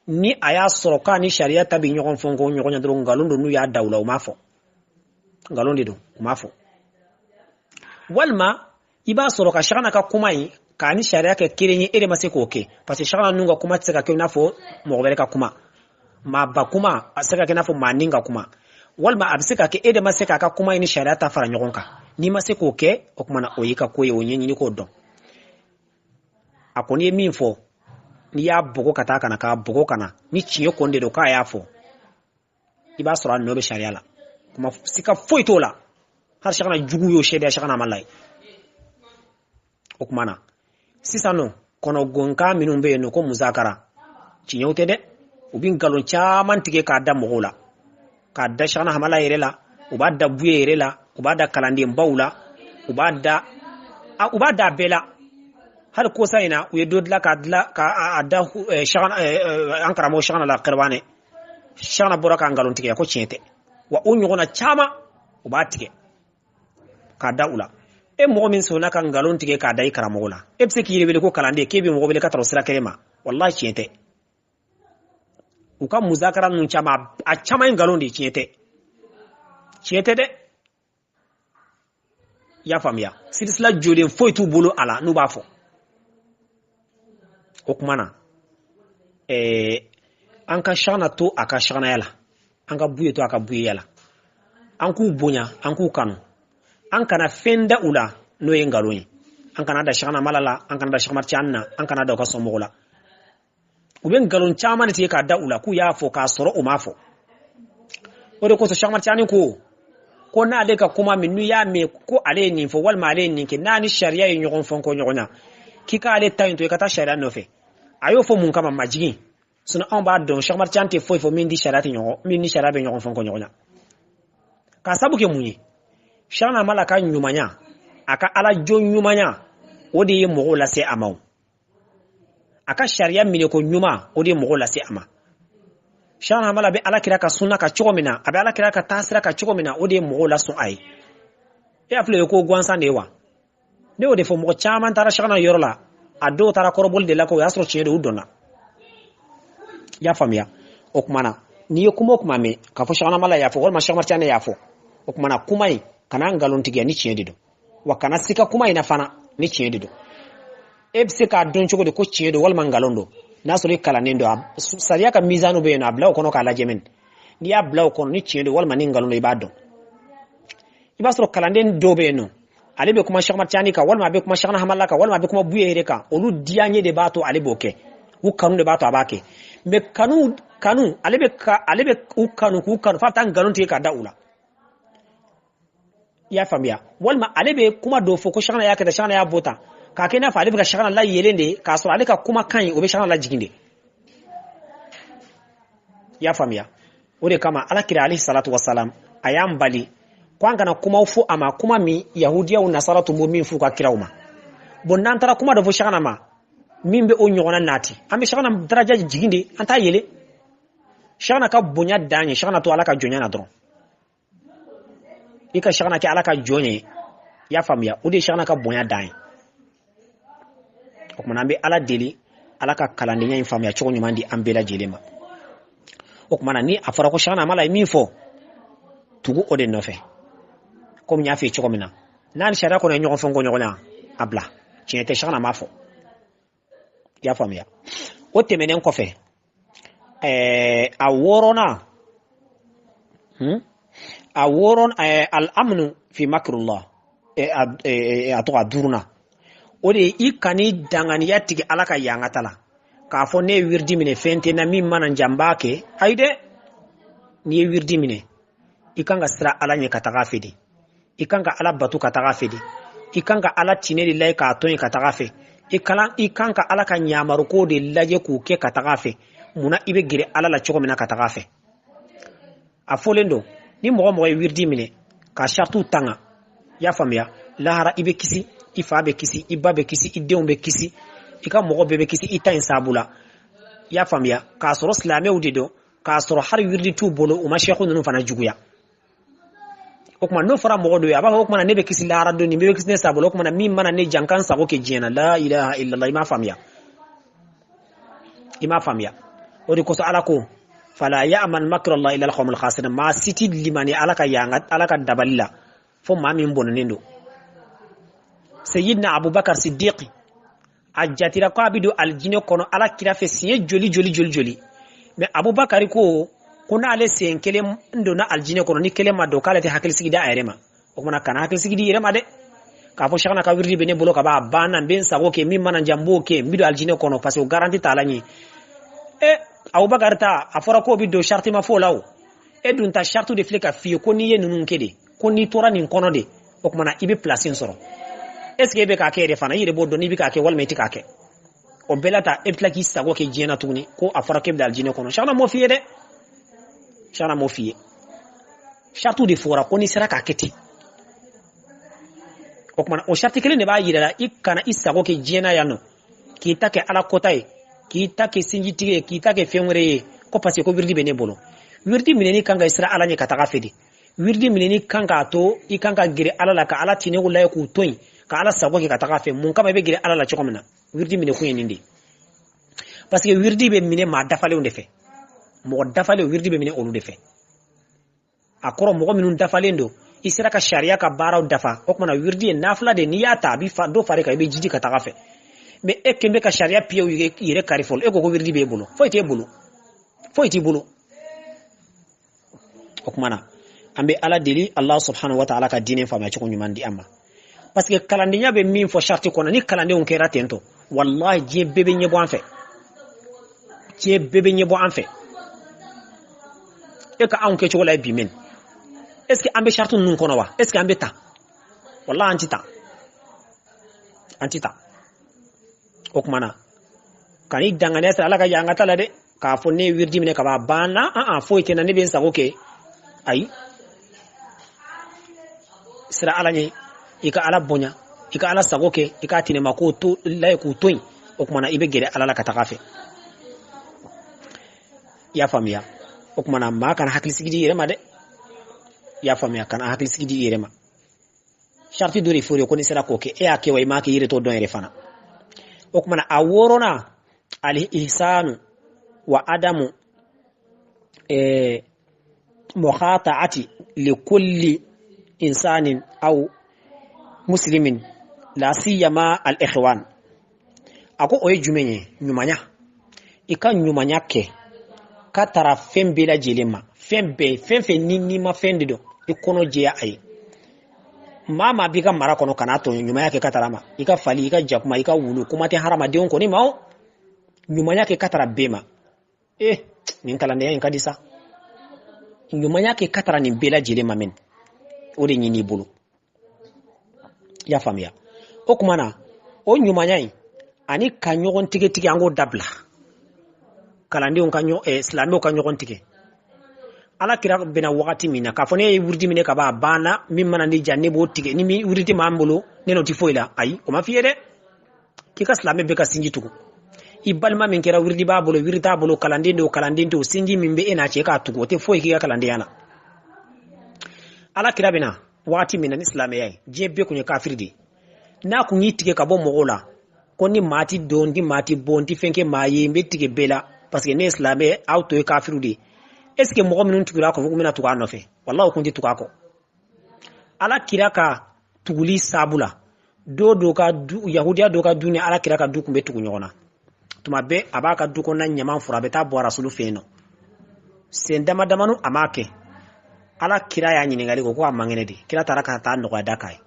S1: ni a y'a sɔrɔ k'a ni sariya ta bɛ ɲɔgɔn fɔ ko ɲɔgɔn ɲɛ dɔrɔn, nkalon don. N'u y'a da u la, u m'a fɔ, nkalon de don, u m'a fɔ. Walima i b'a sɔrɔ ka Sɛkina ka kuma in k'a ni sariya kɛ kelen ye, e de ma se k'o kɛ, parce que Sɛkina ninnu ka kuma tɛ se ka kɛ i n'a fɔ mɔgɔ wɛrɛ ka kuma, maaba kuma a se ka kɛ i n'a fɔ maa nin ka kuma, walima a bɛ se ka kɛ e de ma se k'a ka kuma in ni sariya ta fara ɲɔgɔn kan. N'i ma se k'o kɛ, o kuma na o y'i ka ko ye, o ɲɛɲini k'o dɔn. A kɔni ye min fɔ, n'i y'a bɔgɔ ka taa ka na k'a bɔgɔ ka na, ni tiɲɛ kɔni de don k'a y'a fɔ, i b'a sɔrɔ a nɔ bɛ sariya la, kuma sika foyi t'o la. Hali Sɛkina jugu y'o seereya Sɛkina Hamala ye. O kuma na sisan nɔ, kɔnɔgonkan minnu bɛ yen nɔ ko musakara, tiɲɛw tɛ dɛ. U bɛ nkalon caman tigɛ k'a da mɔgɔw la, k'a da Sɛkina Hamala yɛrɛ la, u b'a da Buye yɛrɛ la, u b'a da kalandenbaw la, u b'a da a bɛɛ la. Hali kosa in na, u ye dɔ dilan k'a dilan k'a da an karamɔgɔ Sɛkina la Kɛrɛwanɛ. Sɛkina bɔra k'a nkalon tigɛ ko tiɲɛ tɛ. Wa o ɲɔgɔnna caman, u b'a tigɛ k'a da u la. E mɔgɔ min sɔnna ka nkalon tigɛ k'a da i karamɔgɔ la, e bɛ se k'i yɛrɛ wele ko kalanden, k'e bɛ mɔgɔ wele ka taa o sira kelen ma? Walahi, tiɲɛ tɛ. U ka muzakara ninnu caman, a caman ye nkalon de ye, tiɲɛ tɛ, tiɲɛ tɛ dɛ. I y'a faamuya, sirisila jolen foyi t'u bolo a la n'u b'a fɔ. O kuma na, an ka Sɛkina to a ka sɛkinaya la, an ka Buye to a ka buyeya la, an k'u bonya, an k'u kanu, an kana fɛn da u la n'o ye nkalon ye. An kana da Sɛkina Hamala la, an kana da Sɛkuma Tijani na, an kana da u ka somɔgɔw la. U bɛ nkalon caman de tigɛ k'a da u la k'u y'a fɔ, k'a sɔrɔ u m'a fɔ. O de kosɔn Sɛkuma Tijani ko n'ale ka kuma min, n'u y'a mɛn ko ale ye nin fɔ walima ale ye nin kɛ, n'a ni sariya ye ɲɔgɔn fɔ ko ɲɔgɔn na, k'i k'ale ta in to, i ka taa sariya nɔfɛ. A y'o fɔ mun kama? Majigin. Sinon anw b'a dɔn Sɛkuma Tijani tɛ foyi fɔ min di sariya tɛ ɲɔgɔn, min ni sariya bɛ ɲɔgɔn fɔ ko ɲɔgɔn na. K'a sabu kɛ mun ye? Sɛkina Hamala ka ɲumanya, a ka ala jo ɲumanya, o de ye mɔgɔw lase a ma. O a ka sariya minɛ ko ɲuman, o de ye mɔgɔw lase a ma. Sɛkina Hamala bɛ ala kira ka sunna ka cogo min na, a bɛ ala kira ka taasira ka cogo min na, o de ye mɔgɔw lasɔn a ye. E y'a filɛ ye ko gansan de ye wa? Ne y'o de fɔ, mɔgɔ caman taara Sɛkina yɔrɔ la, a dɔw taara kɔrɔbɔli de la, ko o y'a sɔrɔ tiɲɛ don, u dɔnna. I y'a faamuya? O kuma na, n'i ye kuma o kuma mɛn k'a fɔ Sɛkina Hamala y'a fɔ walima Sɛkuma Tijani y'a fɔ, o kuma na kuma in kana nkalon tigɛ ni tiɲɛ de don, wa kana sika kuma in na fana ni tiɲɛ de don. E bɛ se k'a dɔn cogo di ko tiɲɛ don walima nkalon don? N'a sɔrɔ i kalannen don, sariya ka mizanu bɛ yen nɔ, a bila o kɔnɔ k'a lajɛ mɛn. N'i y'a bila o kɔnɔ, ni tiɲɛ don walima ni nkalon don, i b'a dɔn. I b'a sɔrɔ kalanden dɔw bɛ yen nɔ, ale bɛ kuma Sɛkuma Tijani kan, walima a bɛ kuma Sɛkina Hamala kan, walima a bɛ kuma Buye yɛrɛ kan, olu diyaɲɛ de b'a to ale b'o kɛ, u kanu de b'a to a b'a kɛ. Mais kanu ale bɛ u kanu, k'u kanu f'a bɛ taa nkalon tigɛ k'a da u la. I y'a faamuya? Walima ale bɛ kuma dɔw fɔ ko Sɛkina y'a kɛ tan, Sɛkina y'a bɔ tan, k'a kɛ i n'a fɔ ale bɛ ka Sɛkina layɛlɛn de, k'a sɔrɔ ale ka kuma kan ɲi, o bɛ Sɛkina lajigin de. I y'a faamuya? O de kama ala kira alayhi salatu wasalam a y'an bali ko an kana kumaw fɔ a ma, kuma min yahudiyaw nasara tun b'o min f'u ka kiraw ma. Bon, n'an taara kuma dɔ fɔ Sɛkina ma min bɛ o ɲɔgɔnna nati, an bɛ Sɛkina daraja jigin de, an t'a yɛlɛ. Sɛkina ka bonya dan ye Sɛkina to ala ka jɔnya na dɔrɔn. I ka Sɛkina kɛ ala ka jɔn ye, i y'a faamuya, o de ye Sɛkina ka bonya dan ye. O kumana, an bɛ ala deli, ala ka kalandenya in faamuya cogo ɲuman di an bɛɛ lajɛlen ma. O kumana, ni a fɔra ko Sɛkina Hamala ye min fɔ, tugu o de nɔfɛ. Komi n y'a f'i ye cogo min na, n'a ni sariya kɔnɔ ye ɲɔgɔn fɔ ko ɲɔgɔn na, a bila, tiɲɛ tɛ, Sɛkina m'a fɔ. I y'a faamuya? O tɛmɛnen kɔfɛ, a wɔɔrɔnan, A wɔɔrɔ, al-amnu fi makrullah, a tɔgɔ a duurunan, o de ye i kan'i danganiya tigɛ Ala ka yangata la, k'a fɔ ne ye wiridi minɛ, fɛn tɛ n na, min mana n diya n b'a kɛ. Ayi dɛ, n'i ye wiridi minɛ, i kan ka siran Ala ɲɛ ka taga a fɛ de, i kan ka Ala bato ka taga a fɛ de, i kan ka Ala tinɛ de lajɛ k'a to yen ka taga a fɛ, i kan ka Ala ka ɲamaruko de lajɛ k'o kɛ ka taga a fɛ. Munna i bɛ gɛrɛ Ala la cogo min na ka taga a fɛ? A fɔlen don, ni mɔgɔ mɔgɔ ye wiridi minɛ ka saritiw tanga, i y'a faamuya, lahara i bɛ kisi, i fa bɛ kisi, i ba bɛ kisi, i denw bɛ kisi, i ka mɔgɔ bɛɛ bɛ kisi i ta in sabu la. I y'a faamuya, k'a sɔrɔ silamɛw de don, k'a sɔrɔ hali wiridi t'u bolo, u ma sɛku ninnu fana juguya. O tuma n'o fɔra mɔgɔ dɔ ye, a b'a fɔ o tuma ne bɛ kisi lahara don, nin bɛɛ bɛ kisi ne sabu la, o tuma min mana ne ja n ka n sago kɛ diɲɛ na. La ilaha illallah. I m'a faamuya, i m'a faamuya. O de kosɔn Ala ko fala ya'man makrallah illa alqawmul khasirin. Maa si ti limani Ala ka yanga, Ala ka dabali la, fo maa min bɔnɛnen don. Sayyidina Abubakar Siddiq, a jatira ko a bɛ don alijinɛ kɔnɔ Ala kira fɛ siɲɛ joli joli joli joli, mais Abubakar ko ko n'ale sen kelen donna alijinɛ kɔnɔ, ni kelen ma don, k'ale tɛ hakili sigi da a yɛrɛ ma. O kumana kana hakili sigi di i yɛrɛ ma dɛ, k'a fɔ Cheikhna ka wiridi bɛ ne bolo ka ban, a banna, n bɛ n sago kɛ, min mana n diya n b'o kɛ, n bɛ don alijinɛ kɔnɔ, parce que o garanti t'a la ɲɛ. E Abubakar ta, a fɔra k'o bɛ don, sariti ma fɔ o la. O e dun ta, sariti de filɛ ka f'i ye ko n'i ye ninnu kɛ de, ko n'i tora nin kɔnɔ de, o kumana i bɛ place in sɔrɔ. Est ce que e bɛ k'a kɛ yɛrɛ fana? I yɛrɛ b'o dɔn n'i bɛ k'a kɛ walima i tɛ k'a kɛ. O bɛɛ la ta, e bɛ tila k'i sago kɛ diɲɛ na tuguni, ko a fɔra k'e bɛ don alijinɛ kɔnɔ. Cheikhna m'o f'i ye dɛ, Cheikhna m'o f'i ye. Saritiw de fɔra ko n'i sera k'a kɛ ten. O kumana o sariti kelen de b'a yira la, i kana i sago kɛ diɲɛ na yan nɔ, k'i ta kɛ Ala kɔta ye, k'i ta kɛ sinjitigɛ ye, k'i ta kɛ fɛn wɛrɛ ye, ko parce que ko wiridi bɛ ne bolo. Wiridi minɛni kan ka i siran Ala ɲɛ ka taga fɛ de. Wiridi minɛni kan k'a to i kan ka gɛrɛ Ala la, ka Ala tinɛw lajɛ k'u to yen, ka Ala sago kɛ ka taga fɛ. Mun kama i bɛ gɛrɛ Ala la cogo min na? Wiridi minɛkun ye nin de ye, parce que wiridi bɛ minɛ maa dafalenw de fɛ. Mɔgɔ dafalen, wiridi bɛ minɛ olu de fɛ. A kɔrɔ, mɔgɔ minnu dafalen don, i sera ka sariya ka baaraw dafa. O kumana wiridi ye nafila de, n'i y'a ta, a bɛ dɔ fari kan, i bɛ jiji ka taga fɛ. Mais e kɛn bɛ ka sariya piyew yɛrɛ kari fɔlɔ, e ko ko wiridi b'e bolo, foyi t'e bolo, foyi t'i bolo. O kumana an bɛ Ala deli, Allah subhanahu wa ta'ala ka diinɛ faamuya cogo ɲuman di an ma, parce que kalandenya bɛ min fɔ sariti kɔnɔ, ni kalandenw kɛra ten tɔ, wallahi diɲɛ bɛɛ bɛ ɲɛbɔ an fɛ, diɲɛ bɛɛ bɛ ɲɛbɔ an fɛ. E ka anw kɛcogo la bi min, est ce que an bɛ sariti ninnu kɔnɔ wa? Est ce que an bɛ ta? Wallahi an ti ta, an ti ta. O kumana kan'i danganiya sira Ala ka yanga ta la dɛ, k'a fɔ ne ye wiridi minɛ ka ban, a banna, an an foyi tɛ n na, ne bɛ n sago kɛ. Ayi, sira Ala ɲɛ, i ka Ala bonya, i ka Ala sago kɛ, i k'a tinɛma k'o to lajɛ k'u to yen. O kumana i bɛ gɛrɛ Ala la ka taga fɛ. I y'a faamuya? O kumana maa kana hakili sigi di i yɛrɛ ma dɛ. I y'a faamuya? Kana hakili sigi di i yɛrɛ ma. Sariti dɔ de fɔra ko n'i sera k'o kɛ, e y'a kɛ wa i m'a kɛ, i yɛrɛ t'o dɔn yɛrɛ fana. O kumana a wɔɔrɔnan, al ihsanu wa adamu mukhata'ati li kulli insanin aw muslimin la siyama al ikhwan. A ko o ye jumɛn ye? Ɲumanya. I ka ɲumanya kɛ ka tara fɛn bɛɛ lajɛlen ma, fɛn bɛɛ, fɛn fɛn ni n'i ma fɛn de dɔn, i kɔnɔ jɛya a ye. Maa maa b'i ka mara kɔnɔ, kan'a tɔɲɔ, ɲumanya kɛ ka tara ma. I ka fali, i ka jakuma, i ka wulu, kuma tɛ hadamadenw kɔni ma. O ɲumanya kɛ ka tara bɛɛ ma. Eh, nin kalandenya in ka di sa. Ɲumanya kɛ ka tara nin bɛɛ lajɛlen ma min, o de ɲini i bolo. I y'a faamuya? O kuma na, o ɲumanya in ani ka ɲɔgɔn tigɛ tigɛ, an k'o dabila. Kalandenw ka silamɛw ka ɲɔgɔn tigɛ. Ala kira bɛna wagati min na, k'a fɔ ne ye wurudi minɛ ka ban, a banna, min mana ne diya ne b'o tigɛ, ni min wurudi m'an bolo ne n'o tɛ foyi la. Ayi, o ma f'i ye dɛ, k'i ka silamɛ bɛɛ ka sinji tugu. I balima min kɛra wurudi b'a bolo, wurudi t'a bolo, kalanden don, kalanden t'o, sinji min bɛ e n'a cɛ k'a tugu, o tɛ foyi k'i ka kalandenya la. Ala kira bɛna wagati min na ni silamɛya ye, diɲɛ bɛɛ kun ye kafiri de ye. N'a kun y'i tigɛ ka bɔ mɔgɔw la, ko ni maa ti don, ni maa ti bɔ, n ti fɛn kɛ maa ye, n bɛ tigɛ bɛɛ la, parce que ne ye silamɛ ye, aw tɔ ye kafiriw de ye. Est ce que mɔgɔ minnu tugura a kɔ, k'u bɛna tugu a nɔfɛ? Walahi, o kun tɛ tugu a kɔ. Ala kira ka tuguli sabu la, dɔw dɔw ka du, yahudiya dɔw ka du ni ala kira ka du kun bɛ tugu ɲɔgɔn na. Tuma bɛɛ a b'a ka du kɔnɔna ɲaman fura, a bɛ taa bɔ rasulu fɛ yen nɔ. Sen dama damani a m'a kɛ. Ala kira y'a ɲininkali ko a man kɛnɛ de. Kira taara ka taa nɔgɔya da k'a ye.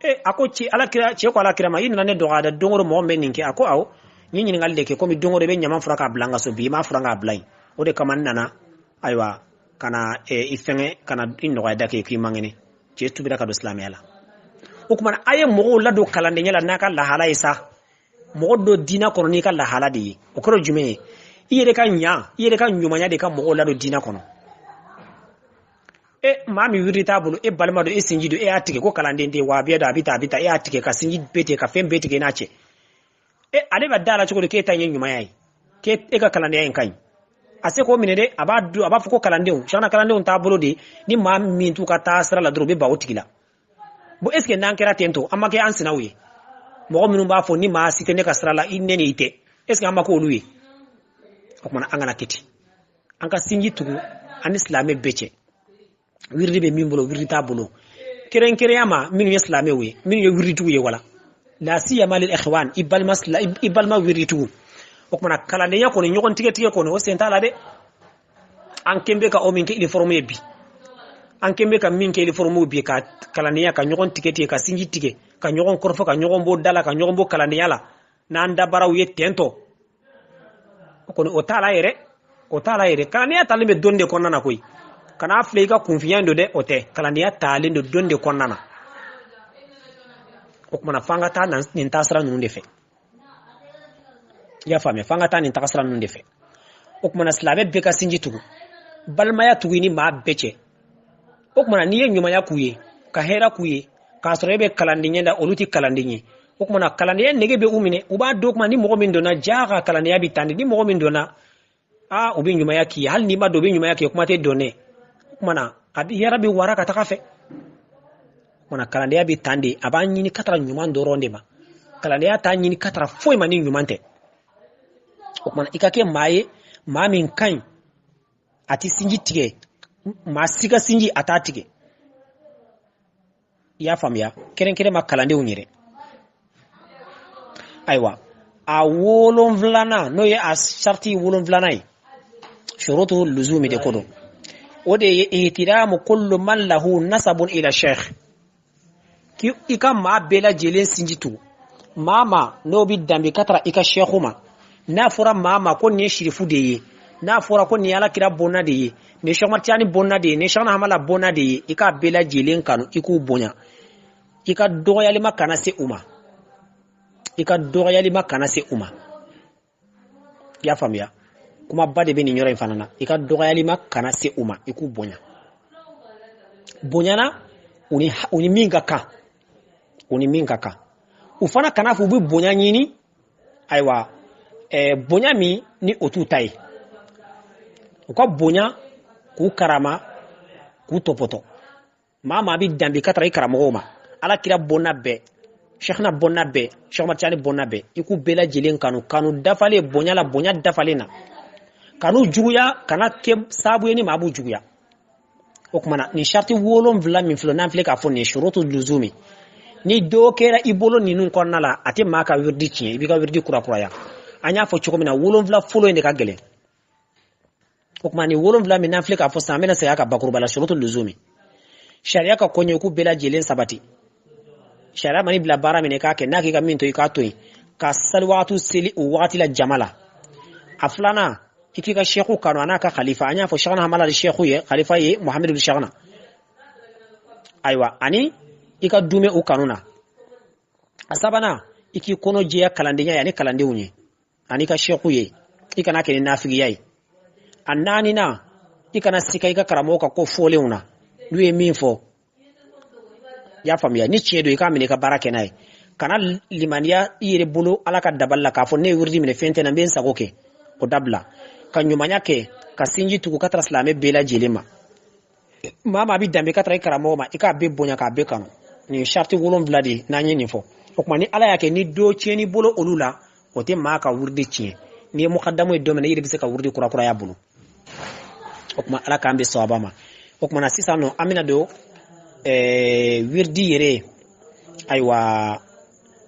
S1: E a ko ci ala kira, cɛ ko ala kira ma, i nana ne dɔgɔya dɛ, don o don mɔgɔ min bɛ nin kɛ. A ko awɔ, n ye ɲininkali de kɛ, komi don o don i bɛ ɲama furan k'a bila n ka so, bi i m'a furan k'a bila yen, o de kama n nana ayiwa ka na i fɛngɛ, ka na i nɔgɔya da kɛ k'i man kɛnɛ. Cɛ tubira ka don silamɛya la. O tuma na a ye mɔgɔw ladon kalandenya la n'a ka lahala ye sa. Mɔgɔ don diinɛ kɔnɔ n'i ka lahala de ye. O kɔrɔ jumɛn ye? I yɛrɛ ka ɲa, i yɛrɛ ka ɲumanya de ka mɔgɔw ladon diinɛ kɔnɔ. E maa min wiridi t'a bolo, e balima don, e sinji don, e y'a tigɛ ko kalanden tɛ, wa a bɛ don, a bɛ ta, a bɛ ta, e y'a tigɛ ka sinji bɛɛ tigɛ, ka fɛn bɛɛ tigɛ i n'a cɛ. E ale bɛ da la cogo di k'e ta ye ɲumanya ye, k'e e ka kalandenya in ka ɲi? A se k'o minɛ dɛ, a b'a dun, a b'a fɔ ko kalandenw, siyana kalandenw t'a bolo de, ni maa min t'u ka taa sira la dɔrɔn u bɛ ban o tigi la. Bon, est ce que n'an kɛra ten to, an ma kɛ an sinaw ye? Mɔgɔ minnu b'a fɔ ni maa si tɛ ne ka sira la, i ne ni i tɛ, est ce que an ma k'olu ye? O kumana an kana kɛ ten, an ka sinji tugu an ni silamɛ bɛɛ cɛ. Wiridi bɛ min bolo, wiridi t'a bolo, kɛrɛnkɛrɛnya ma minnu ye silamɛw ye, minnu ye wiriditigiw ye, wala la siyama lil ikhwan, i balima i balima wiriditigiw. O kumana kalandenya kɔni, ɲɔgɔn tigɛ tigɛ kɔni, o sen t'a la dɛ. An kɛn bɛ ka o min kɛ uniforme ye bi, an kɛn bɛ ka min kɛ uniforme bi, ka kalandenya ka ɲɔgɔn tigɛ tigɛ, ka sinji tigɛ, ka ɲɔgɔn kɔrɔfɔ, ka ɲɔgɔn bɔ da la, ka ɲɔgɔn bɔ kalandenya la n'an dabaraw ye tɛntɔ, o kɔni o t'a la yɛrɛ, o t'a la yɛrɛ. Kalandenya talen bɛ don de kɔnɔna na koyi, kan'a filɛ i ka kunfinya don dɛ, o tɛ. Kalandenya talen don don de kɔnɔna na. O kumana f'an ka taa nin taasira ninnu de fɛ. I y'a faamuya? F'an ka taa nin tagasira ninnu de fɛ. O kumana silamɛ bɛɛ ka sinji tugu, balimaya tugu i ni maa bɛɛ cɛ. O kumana n'i ye ɲumanya k'u ye, ka hɛrɛ k'u ye, k'a sɔrɔ e bɛ kalandenya la, olu tɛ kalanden ye, o kumana kalandenya nege bɛ u minɛ, u b'a dɔn. O kuma ni mɔgɔ min donna ja ka kalandenya bɛ tan de, ni mɔgɔ min donna, aa, u bɛ ɲumanya k'i ye, hali n'i ma don, u bɛ ɲumanya k'i ye, kuma tɛ dɔn dɛ. O kumana a bɛ hɛrɛ bɛ wara ka taga fɛ. O kumana kalandenya bɛ tan de, a b'an ɲini ka taga ɲuman dɔrɔn de ma. Kalandenya t'a ɲini ka taga foyi ma ni ɲuman tɛ. O kumana i ka kɛ maa ye, maa min ka ɲi, a tɛ sinji tigɛ, maa si ka sinji a t'a tigɛ. I y'a faamuya? Kɛrɛnkɛrɛn ma kalandenw yɛrɛ. Ayiwa, a wolonfilanan, n'o ye a sariti wolonfilanan ye, shurutu luzumi de ko don, o de ye ihtiramu kullu man lahu nasabun ila sheikh, ki i ka maa bɛɛ lajɛlen sinji tugu, maa ma n'o bɛ danbe ka taara i ka sheikhu ma. N'a fɔra maa ma ko nin ye sirifu de ye, n'a fɔra ko nin ye alakira bonna de ye, nin ye Cheikh Tijani bonna de ye, nin ye Cheikh Hamala bonna de ye, i k'a bɛɛ lajɛlen kanu, i k'u bonya, i ka dɔgɔyalima kana se u ma, i ka dɔgɔyalima kana se u ma. I y'a faamuya? Kumaba de bɛ nin yɔrɔ in fana na. I ka dɔgɔyalima kana se u ma, i k'u bonya, bonyana u ni min ka kan, u ni min ka kan. U fana kana fɔ u bɛ bonya ɲini, ayiwa, bonya min ni o t'u ta ye, u ka bonya k'u karama, k'u tɔpɔtɔ. Maa maa bɛ danbe ka taara i karamɔgɔw ma, ala kira bɔnna bɛɛ, Cheikhna bɔnna bɛɛ, Cheikh Tijani bɔnna bɛɛ, i k'u bɛɛ lajɛlen kanu, kanu dafalen, bonya la, bonya dafalen na. Kanu juguya kana kɛ sababu ye ni maa b'u juguya. O kumana nin sariti wolonfila min filɛ, n'an filɛ k'a fɔ nin ye shurutu luzumi, ni dɔ kɛra i bolo ninnu kɔnɔna la, a tɛ maa ka wiridi tiɲɛ, i b'i ka wiridi kurakuraya. An y'a fɔ cogo min na, wolonfila fɔlɔ in de ka gɛlɛn. O kuma nin wolonfila min n'an filɛ k'a fɔ sisan, an bɛna segin a kan bakuruba la. Shurutu luzumi, sariya ka koɲɛ k'u bɛɛ lajɛlen sabati. Sariya man'i bila baara min na, i k'a kɛ, n'a k'i ka min to, i k'a to yen, ka sali wagatiw seli o wagati la jama la. A filanan, i k'i ka seku kanu a n'a ka khalifa. An y'a fɔ Cheikhna Hamala de seku ye, khalifa ye Muhamadu Cheikhna. Ayiwa, ani i ka dume u kanu na. A sabanan, i k'i kɔnɔ jɛya kalandenya ye ani kalandenw ye ani ka seku ye, i kana kɛ ni nafigiya ye. A naaninan, i kana sika i ka karamɔgɔ ka ko fɔlenw na, n'u ye min fɔ, i y'a faamuya, ni tiɲɛ don, i k'a minɛ i ka baara kɛ n'a ye. Kana limaniya i yɛrɛ bolo ala ka dabali la k'a fɔ ne ye wiridi minɛ, fɛn tɛ na, n bɛ n sago kɛ, o dabila. Ka ɲumanya kɛ, ka sinji tugu ka taara silamɛ bɛɛ lajɛlen ma. Maa maa bɛ danbe ka taara i karamɔgɔ ma, i k'a bɛɛ bonya, k'a bɛɛ kanu. Nin ye sariti wolonfila de ye n'an ye nin fɔ. O tuma ni ala y'a kɛ ni dɔ tiɲɛn'i bolo olu la, o tɛ maa ka wiridi tiɲɛ. N'i ye mukadamu ye don min na, i yɛrɛ bɛ se ka wiridi kurakuraya bolo. O tuma ala k'an bɛ sawaba ma. O tuma na sisan nɔ, an bɛna don wiridi yɛrɛ, ayiwa,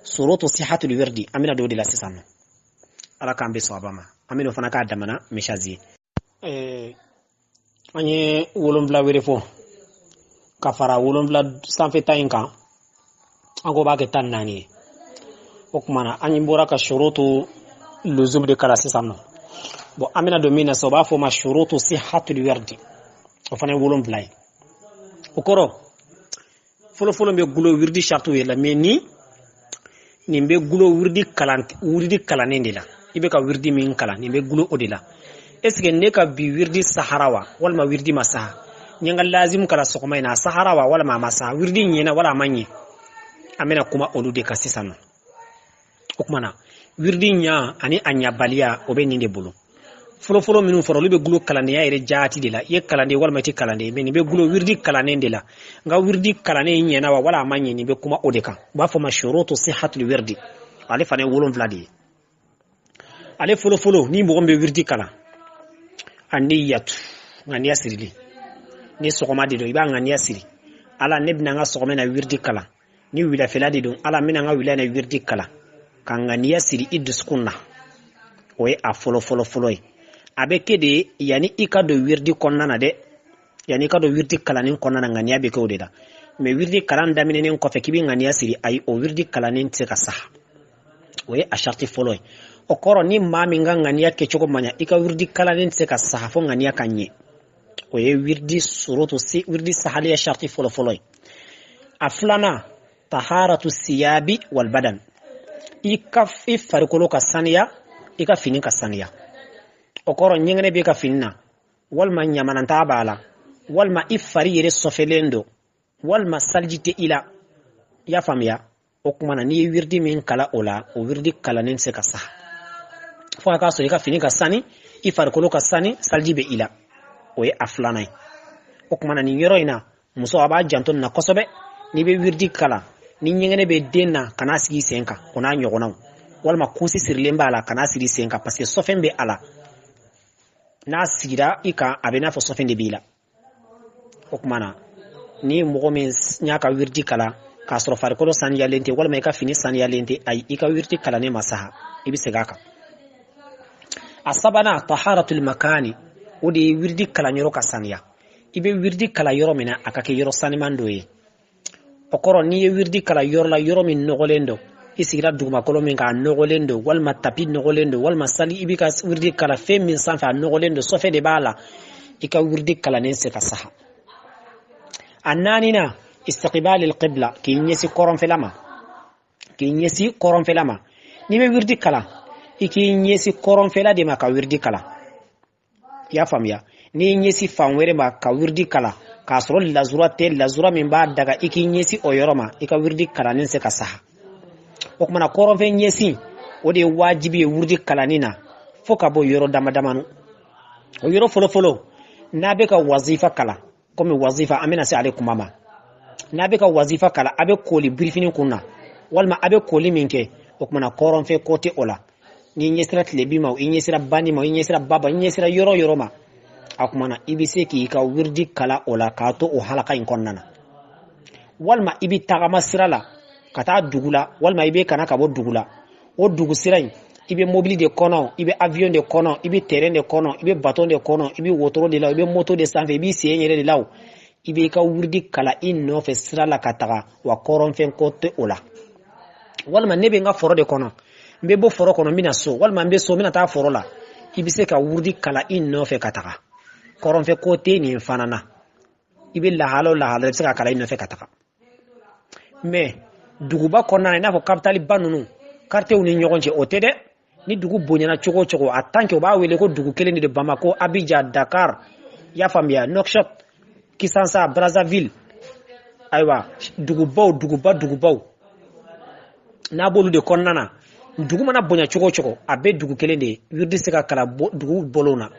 S1: surutu sihatul wirdi, an bɛna don o de la sisan nɔ. Ala k'an bɛ sawaba ma. An bɛna o fana k'a damana misasi ye. An ye 7 wɛrɛ fɔ ka fara 7 sanfɛ ta in kan, an ko b'a kɛ 14 ye. O tuma na an bɔra ka shurutu luzum de kalan sisan nɔ. Bon, an bɛna don min na sisan, o b'a fɔ o ma shurutu sihatul wirdi, o fana ye 7 ye. O kɔrɔ fɔlɔfɔlɔ bɛ gulo wirdi shartu ye la, mais ni nin bɛ gulo wirdi kalan, wirdi kalannen de la, i bɛ ka wirdi min kalan, nin bɛ gulo o de la. Est ce que ne ka bi wirdi sahara wa, walima wirdi ma saha? N ye n ka lazimu kalan sɔgɔma in na, a sahara wa walima a ma saha? Wirdi ɲɛna wala a ma ɲɛ? An bɛna kuma olu de kan sisan nɔ. O tuma na wirdi ɲa ani a ɲabaliya, o bɛ nin de bolo. Fɔlɔfɔlɔ minnu fɔra, olu bɛ gulo kalandenya yɛrɛ jaati de la. I ye kalanden walima i tɛ kalanden, mais nin bɛ gulo wirdi kalannen de la. N ka wirdi kalannen ɲɛna wa wala a ma ɲɛ, nin bɛ kuma o de kan. U b'a fɔ ma shurutu sihatul wirdi, ale fana ye 7 de ye. Ale fɔlɔfɔlɔ, ni mɔgɔ min bɛ wirdi kalan, a niyatu, ŋaniya sirili. Ni sɔgɔma de don, i b'a ŋaniya siri: Ala, ne bɛna n ka sɔgɔma na wirdi kalan. Ni wulafɛla de don, Ala, n bɛna n ka wula na wirdi kalan. Ka ŋaniya siri i dusukun na, o ye a fɔlɔ fɔlɔ fɔlɔ ye. A bɛ kɛ de yanni i ka don wirdi kɔnɔna na dɛ, yanni i ka don wirdi kalanni kɔnɔna na, ŋaniya bɛ kɛ o de la. Mais wirdi kalan daminɛnen kɔfɛ k'i bɛ ŋaniya siri, ayi, o wirdi kalannen tɛ se ka sa. O ye a sariti fɔlɔ ye. O kɔrɔ, ni maa min ka ŋaniya kɛcogo man ɲa, i ka wirdi kalannen tɛ se ka sa fo ŋaniya ka ɲɛ. O ye wirdi surutu si, wirdi sahaliya sariti fɔlɔ fɔlɔ ye. A filanan, taharatu siyabi wal badan, i ka i farikolo ka saniya, i ka fini ka saniya. O kɔrɔ, ɲɛgɛnɛ b'i ka fini na, walima ɲamananta b'a la, walima i fari yɛrɛ sɔfɛlen don, walima saliji tɛ i la. I y'a faamuya? O kuma na, n'i ye wirdi min kala o la, o wirdi kalannen tɛ se ka sa fo a k'a sɔrɔ i ka fini ka sani, i farikolo ka sani, saliji bɛ i la. O ye a filanan ye. O kuma na, nin yɔrɔ in na, muso a b'a janto nin na kosɛbɛ. N'i bɛ wirdi kalan, ni ɲɛgɛnɛ bɛ den na, kan'a sigi i sen kan, o n'a ɲɔgɔnnaw, walima kusi sirilen b'a la, kan'a siri sen kan, parce que sɔfɛn bɛ a la. N'a sigira i kan, a bɛ n'a fɔ sɔfɛn de b'i la. O kuma na, ni mɔgɔ min y'a ka wirdi kalan k'a sɔrɔ farikolo saniyalen tɛ, walima i ka fini saniyalen tɛ, ayi, i ka wirdi kalannen ma saha, i bɛ segin a kan. A sabanan, taharatul makani, o de ye wirdi kalan yɔrɔ ka saniya. I bɛ wirdi kalan yɔrɔ min na, a ka kɛ yɔrɔ saniman dɔ ye. O kɔrɔ, n'i ye wirdi kalan yɔrɔ la, yɔrɔ min nɔgɔlen don, i sigira dugumakolo min kan, a nɔgɔlen don, walima tapi nɔgɔlen don, walima sali, i bɛ ka wirdi kalan fɛn min sanfɛ, a nɔgɔlen don, sɔfɛ de b'a la, i ka wirdi kalannen se ka saha. A naaninan, istiqbal alqibla, k'i ɲɛsin kɔrɔnfɛla ma, k'i ɲɛsin kɔrɔnfɛla ma. N'i bɛ wirdi kalan, i k'i ɲɛsin kɔrɔnfɛla de ma ka wirdi kalan. I y'a faamuya? N'i ɲɛsin fan wɛrɛ ma ka wirdi kalan k'a sɔrɔ lazura tɛ, lazura min b'a daga i k'i ɲɛsin o yɔrɔ ma, i ka wirdi kalannen se ka saha. O kumana, kɔrɔnfɛ ɲɛsin, o de ye wajibi ye wirdi kalanni na, fo ka bɔ yɔrɔ dama damani. O yɔrɔ fɔlɔfɔlɔ, n'a bɛ ka wazifa kalan, komi wazifa an bɛna se ale kuma ma, n'a bɛ ka wazifa kalan, a bɛ koli birifini kun na, walima a bɛ koli min kɛ, o kumana kɔrɔnfɛ ko tɛ o la. N'i ɲɛsira tilebin ma, i ɲɛsira bani ma, i ɲɛsira baba, i ɲɛsira yɔrɔ yɔrɔ ma, a kumana i bɛ se k'i ka wirdi kala o la k'a to o halaka in kɔnɔna na. Walima i bɛ tagama sira la ka taa dugu la, walima i bɛ kana ka bɔ dugu la, o dugu sira in, i bɛ mobili de kɔnɔ, i bɛ avion de kɔnɔ, i bɛ terrain de kɔnɔ, i bɛ bateau de kɔnɔ, i bɛ wotoro de la, i bɛ moto de sanfɛ, i b'i sen yɛrɛ de la, o i b'i ka wirdi kala i nɔfɛ sira la ka taga, wa kɔrɔnfɛn ko tɛ o la. Walima ne bɛ n ka foro de kɔnɔ, n bɛ bɔ foro kɔnɔ, n bɛna so, walima n bɛ so, n bɛna taa foro la, i bɛ se ka wirdi kala i nɔfɛ ka taga, kɔrɔnfɛ ko tɛ nin fana na. I bɛ lahala o lahala, i bɛ se ka kala i nɔfɛ ka taga. Mais duguba kɔnɔna na, i n'a fɔ kapitaliba ninnu, quartierw ni ɲɔgɔn cɛ, o tɛ dɛ. Ni dugu bonyana cogo o cogo, a tant que u b'a wele ko dugu kelen de, Bamako, Abidjan, Dakar, i y'a faamuya, Nouakchott, Kinshasa, Brazzaville, ayiwa, dugubaw, duguba, dugubaw, n'a b'olu de kɔnɔna na, dugu mana bonya cogo o cogo, a bɛɛ dugu kelen de ye. Wirdi se ka kalan dugu bɔlɔw na,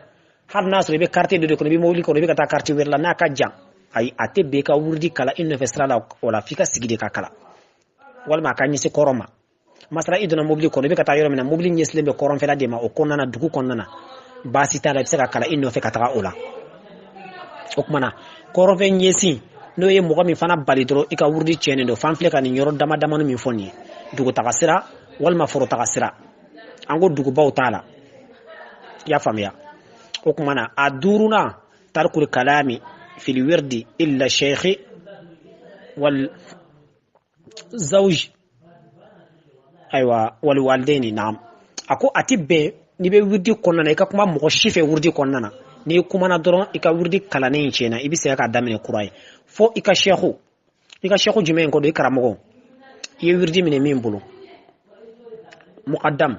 S1: hali n'a sɔrɔ i bɛ quartier dɔ de kɔnɔ, i bɛ mobili kɔnɔ, i bɛ ka taa quartier wɛrɛ la, n'a ka jan, ayi, a tɛ bɛn i ka wirdi kalan i nɔfɛ sira la o la, f'i ka sigi de ka kalan, walima a ka ɲɛsin kɔrɔ ma. Masala, i donna mobili kɔnɔ, i bɛ ka taa yɔrɔ min na, mobili ɲɛsilen bɛ kɔrɔnfɛla de ma, o kɔnɔna na, dugu kɔnɔna na, baasi t'a la, i bɛ se ka kalan i nɔfɛ ka taga o la. O kuma na, kɔrɔnfɛ ɲɛsin, n'o ye mɔgɔ min fana bali dɔrɔn, i ka wurudi tiɲɛnen don. Fan filɛ ka nin yɔrɔ dama damani min fɔ nin ye, dugutaga sira walima forotaga sira, an ko dugubaw t'a la. I y'a faamuya? O kuma na, a duurunan, Tarkul kalami fil wirdi illa shaykhi wal zawj, ayiwa, wal walidaini. Naam, a ko a ti bɛn n'i bɛ wirdi kɔnɔna na i ka kuma mɔgɔ si fɛ wirdi kɔnɔna na. N'i kumana dɔrɔn, i ka wirdi kalannen in tiɲɛna, i bɛ segin k'a daminɛ kura ye. Fo i ka sɛku, i ka sɛku jumɛn ko don? I karamɔgɔ, i ye wirdi minɛ min bolo, muqaddam,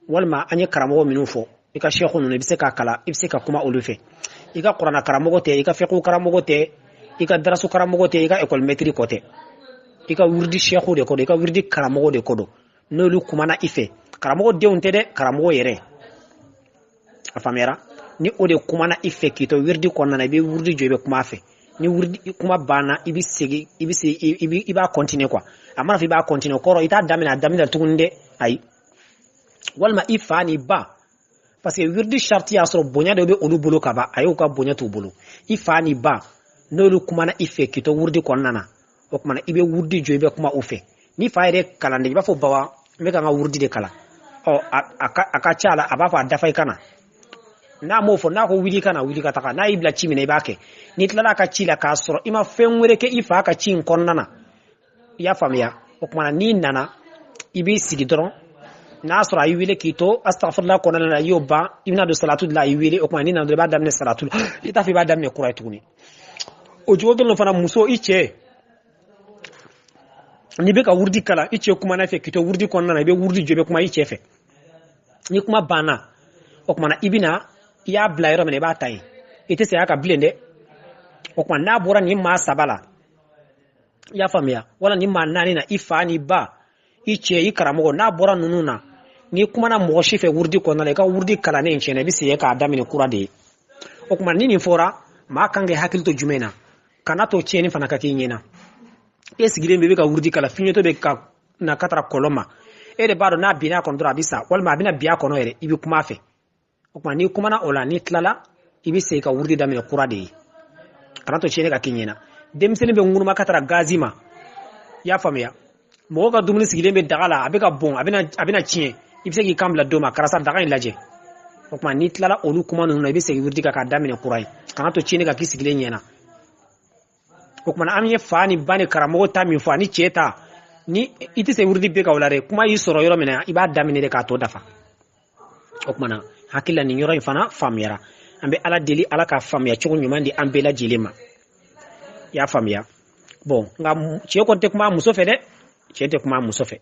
S1: walima an ye karamɔgɔ minnu fɔ, i ka sɛku ninnu, i bɛ se k'a kalan, i bɛ se ka kuma olu fɛ. I ka kuranna karamɔgɔ tɛ, i ka fiqhu karamɔgɔ tɛ, i ka darasu karamɔgɔ tɛ, i ka école maître kɔ tɛ, i ka wirdi sɛku de ko don, i ka wirdi karamɔgɔ de ko don. N'olu kumana i fɛ, karamɔgɔ denw tɛ dɛ, karamɔgɔ yɛrɛ, a faamuyara? Ni o de kumana i fɛ k'i to wirdi kɔnɔna na, i bɛ wirdi jɔ, i bɛ kuma a fɛ. Ni wirdi kuma banna, i bɛ segin, i bɛ se, i b'a continuer quoi. A mana fɔ i b'a continuer, kɔrɔ i t'a daminɛ a daminɛ tuguni dɛ, ayi. Walima i fa n'i ba, parce que wirdi sariti y'a sɔrɔ bonya dɔ bɛ olu bolo ka ban, a y'u ka bonya t'u bolo. I fa n'i ba, n'olu kumana i fɛ k'i to wirdi kɔnɔna na, o kumana i bɛ wirdi jɔ, i bɛ kuma u fɛ. Ni fa yɛrɛ kalanden, i b'a fɔ: baba, n bɛ ka n ka wirdi de kalan. Ɔ, a ka ca la, a b'a fɔ a dafa i ka na. N'a m'o fɔ, n'a ko wuli ka na, wuli ka taga. N'a y'i bila ci min na, i b'a kɛ. N'i tilala a ka ci la k'a sɔrɔ i ma fɛn wɛrɛ kɛ i fa ka ci in kɔnɔna na, i y'a faamuya? O kumana n'i nana, i b'i sigi dɔrɔn. N'a sɔrɔ a y'i wele k'i to astagfirullah kɔnɔna na, i y'o ban, i bɛna don salatu de la, a y'i wele, o kumana n'i nana dɔrɔn, i b'a daminɛ salatu la, i t'a fɔ i b'a daminɛ kura ye tuguni. O cogo kelen fana, muso, i cɛ, n'i bɛ ka wurudi kalan, i cɛ kumana fɛ k'i to wurudi kɔnɔna na, i bɛ wurudi jɔ, i bɛ kuma i cɛ fɛ. Ni kuma banna, o kumana i bɛna i y'a bila yɔrɔ min na, i b'a ta yen, i tɛ segin a kan bilen dɛ. O kuma n'a bɔra nin maa saba la, i y'a faamuya, wala nin maa naani na, i fa n'i ba, i cɛ, i karamɔgɔ, n'a bɔra ninnu na, n'i kumana mɔgɔ si fɛ wurudi kɔnɔna la, i ka wurudi kalannen in tiɲɛna, i bɛ segin k'a daminɛ kura de ye. O kuma ni nin fɔra, maa kan k'i hakili to jumɛn na? Kana to tiɲɛni fana ka k'i ɲɛna. E sigilen bɛ, i bɛ ka wurudi kalan, fiɲɛtɔ bɛ ka na ka taara kɔlɔn ma, e de b'a dɔn n'a binna a kɔnɔ dɔrɔn a bɛ sa, walima a bɛna bin a kɔnɔ yɛrɛ, i bɛ kuma a fɛ. O tuma n'i kumana o la, n'i tilala, i bɛ segin ka wurudi daminɛ kura de ye. Kana to tiɲɛni ka k'i ɲɛna. Denmisɛnnin bɛ ŋunuma ka taara gazi ma, i y'a faamuya? Mɔgɔ ka dumuni sigilen bɛ daga la, a bɛ ka bɔn, a bɛna tiɲɛ, i bɛ se k'i kan bila dɔ ma: karisa, daga in lajɛ. O tuma n'i tilala olu kuma ninnu na, i bɛ segin wurudi kan k'a daminɛ kura ye. Kana to tiɲɛni ka k'i sigilen ɲɛna. O tuma an ye fa ni ba ni karamɔgɔ ta min fɔ, ani cɛ ta, ni i tɛ se wurudi bɛɛ ka o la dɛ, kuma y'i sɔrɔ yɔrɔ min na, i b'a daminɛ de k'a tɔ dafa. O tuma na hakili la, nin yɔrɔ in fana faamuyara. An bɛ Ala deli, Ala ka faamuya cogo ɲuman di an bɛɛ lajɛlen ma. I y'a faamuya? Bon, nka cɛ kɔni tɛ kuma a muso fɛ dɛ, cɛ tɛ kuma a muso fɛ.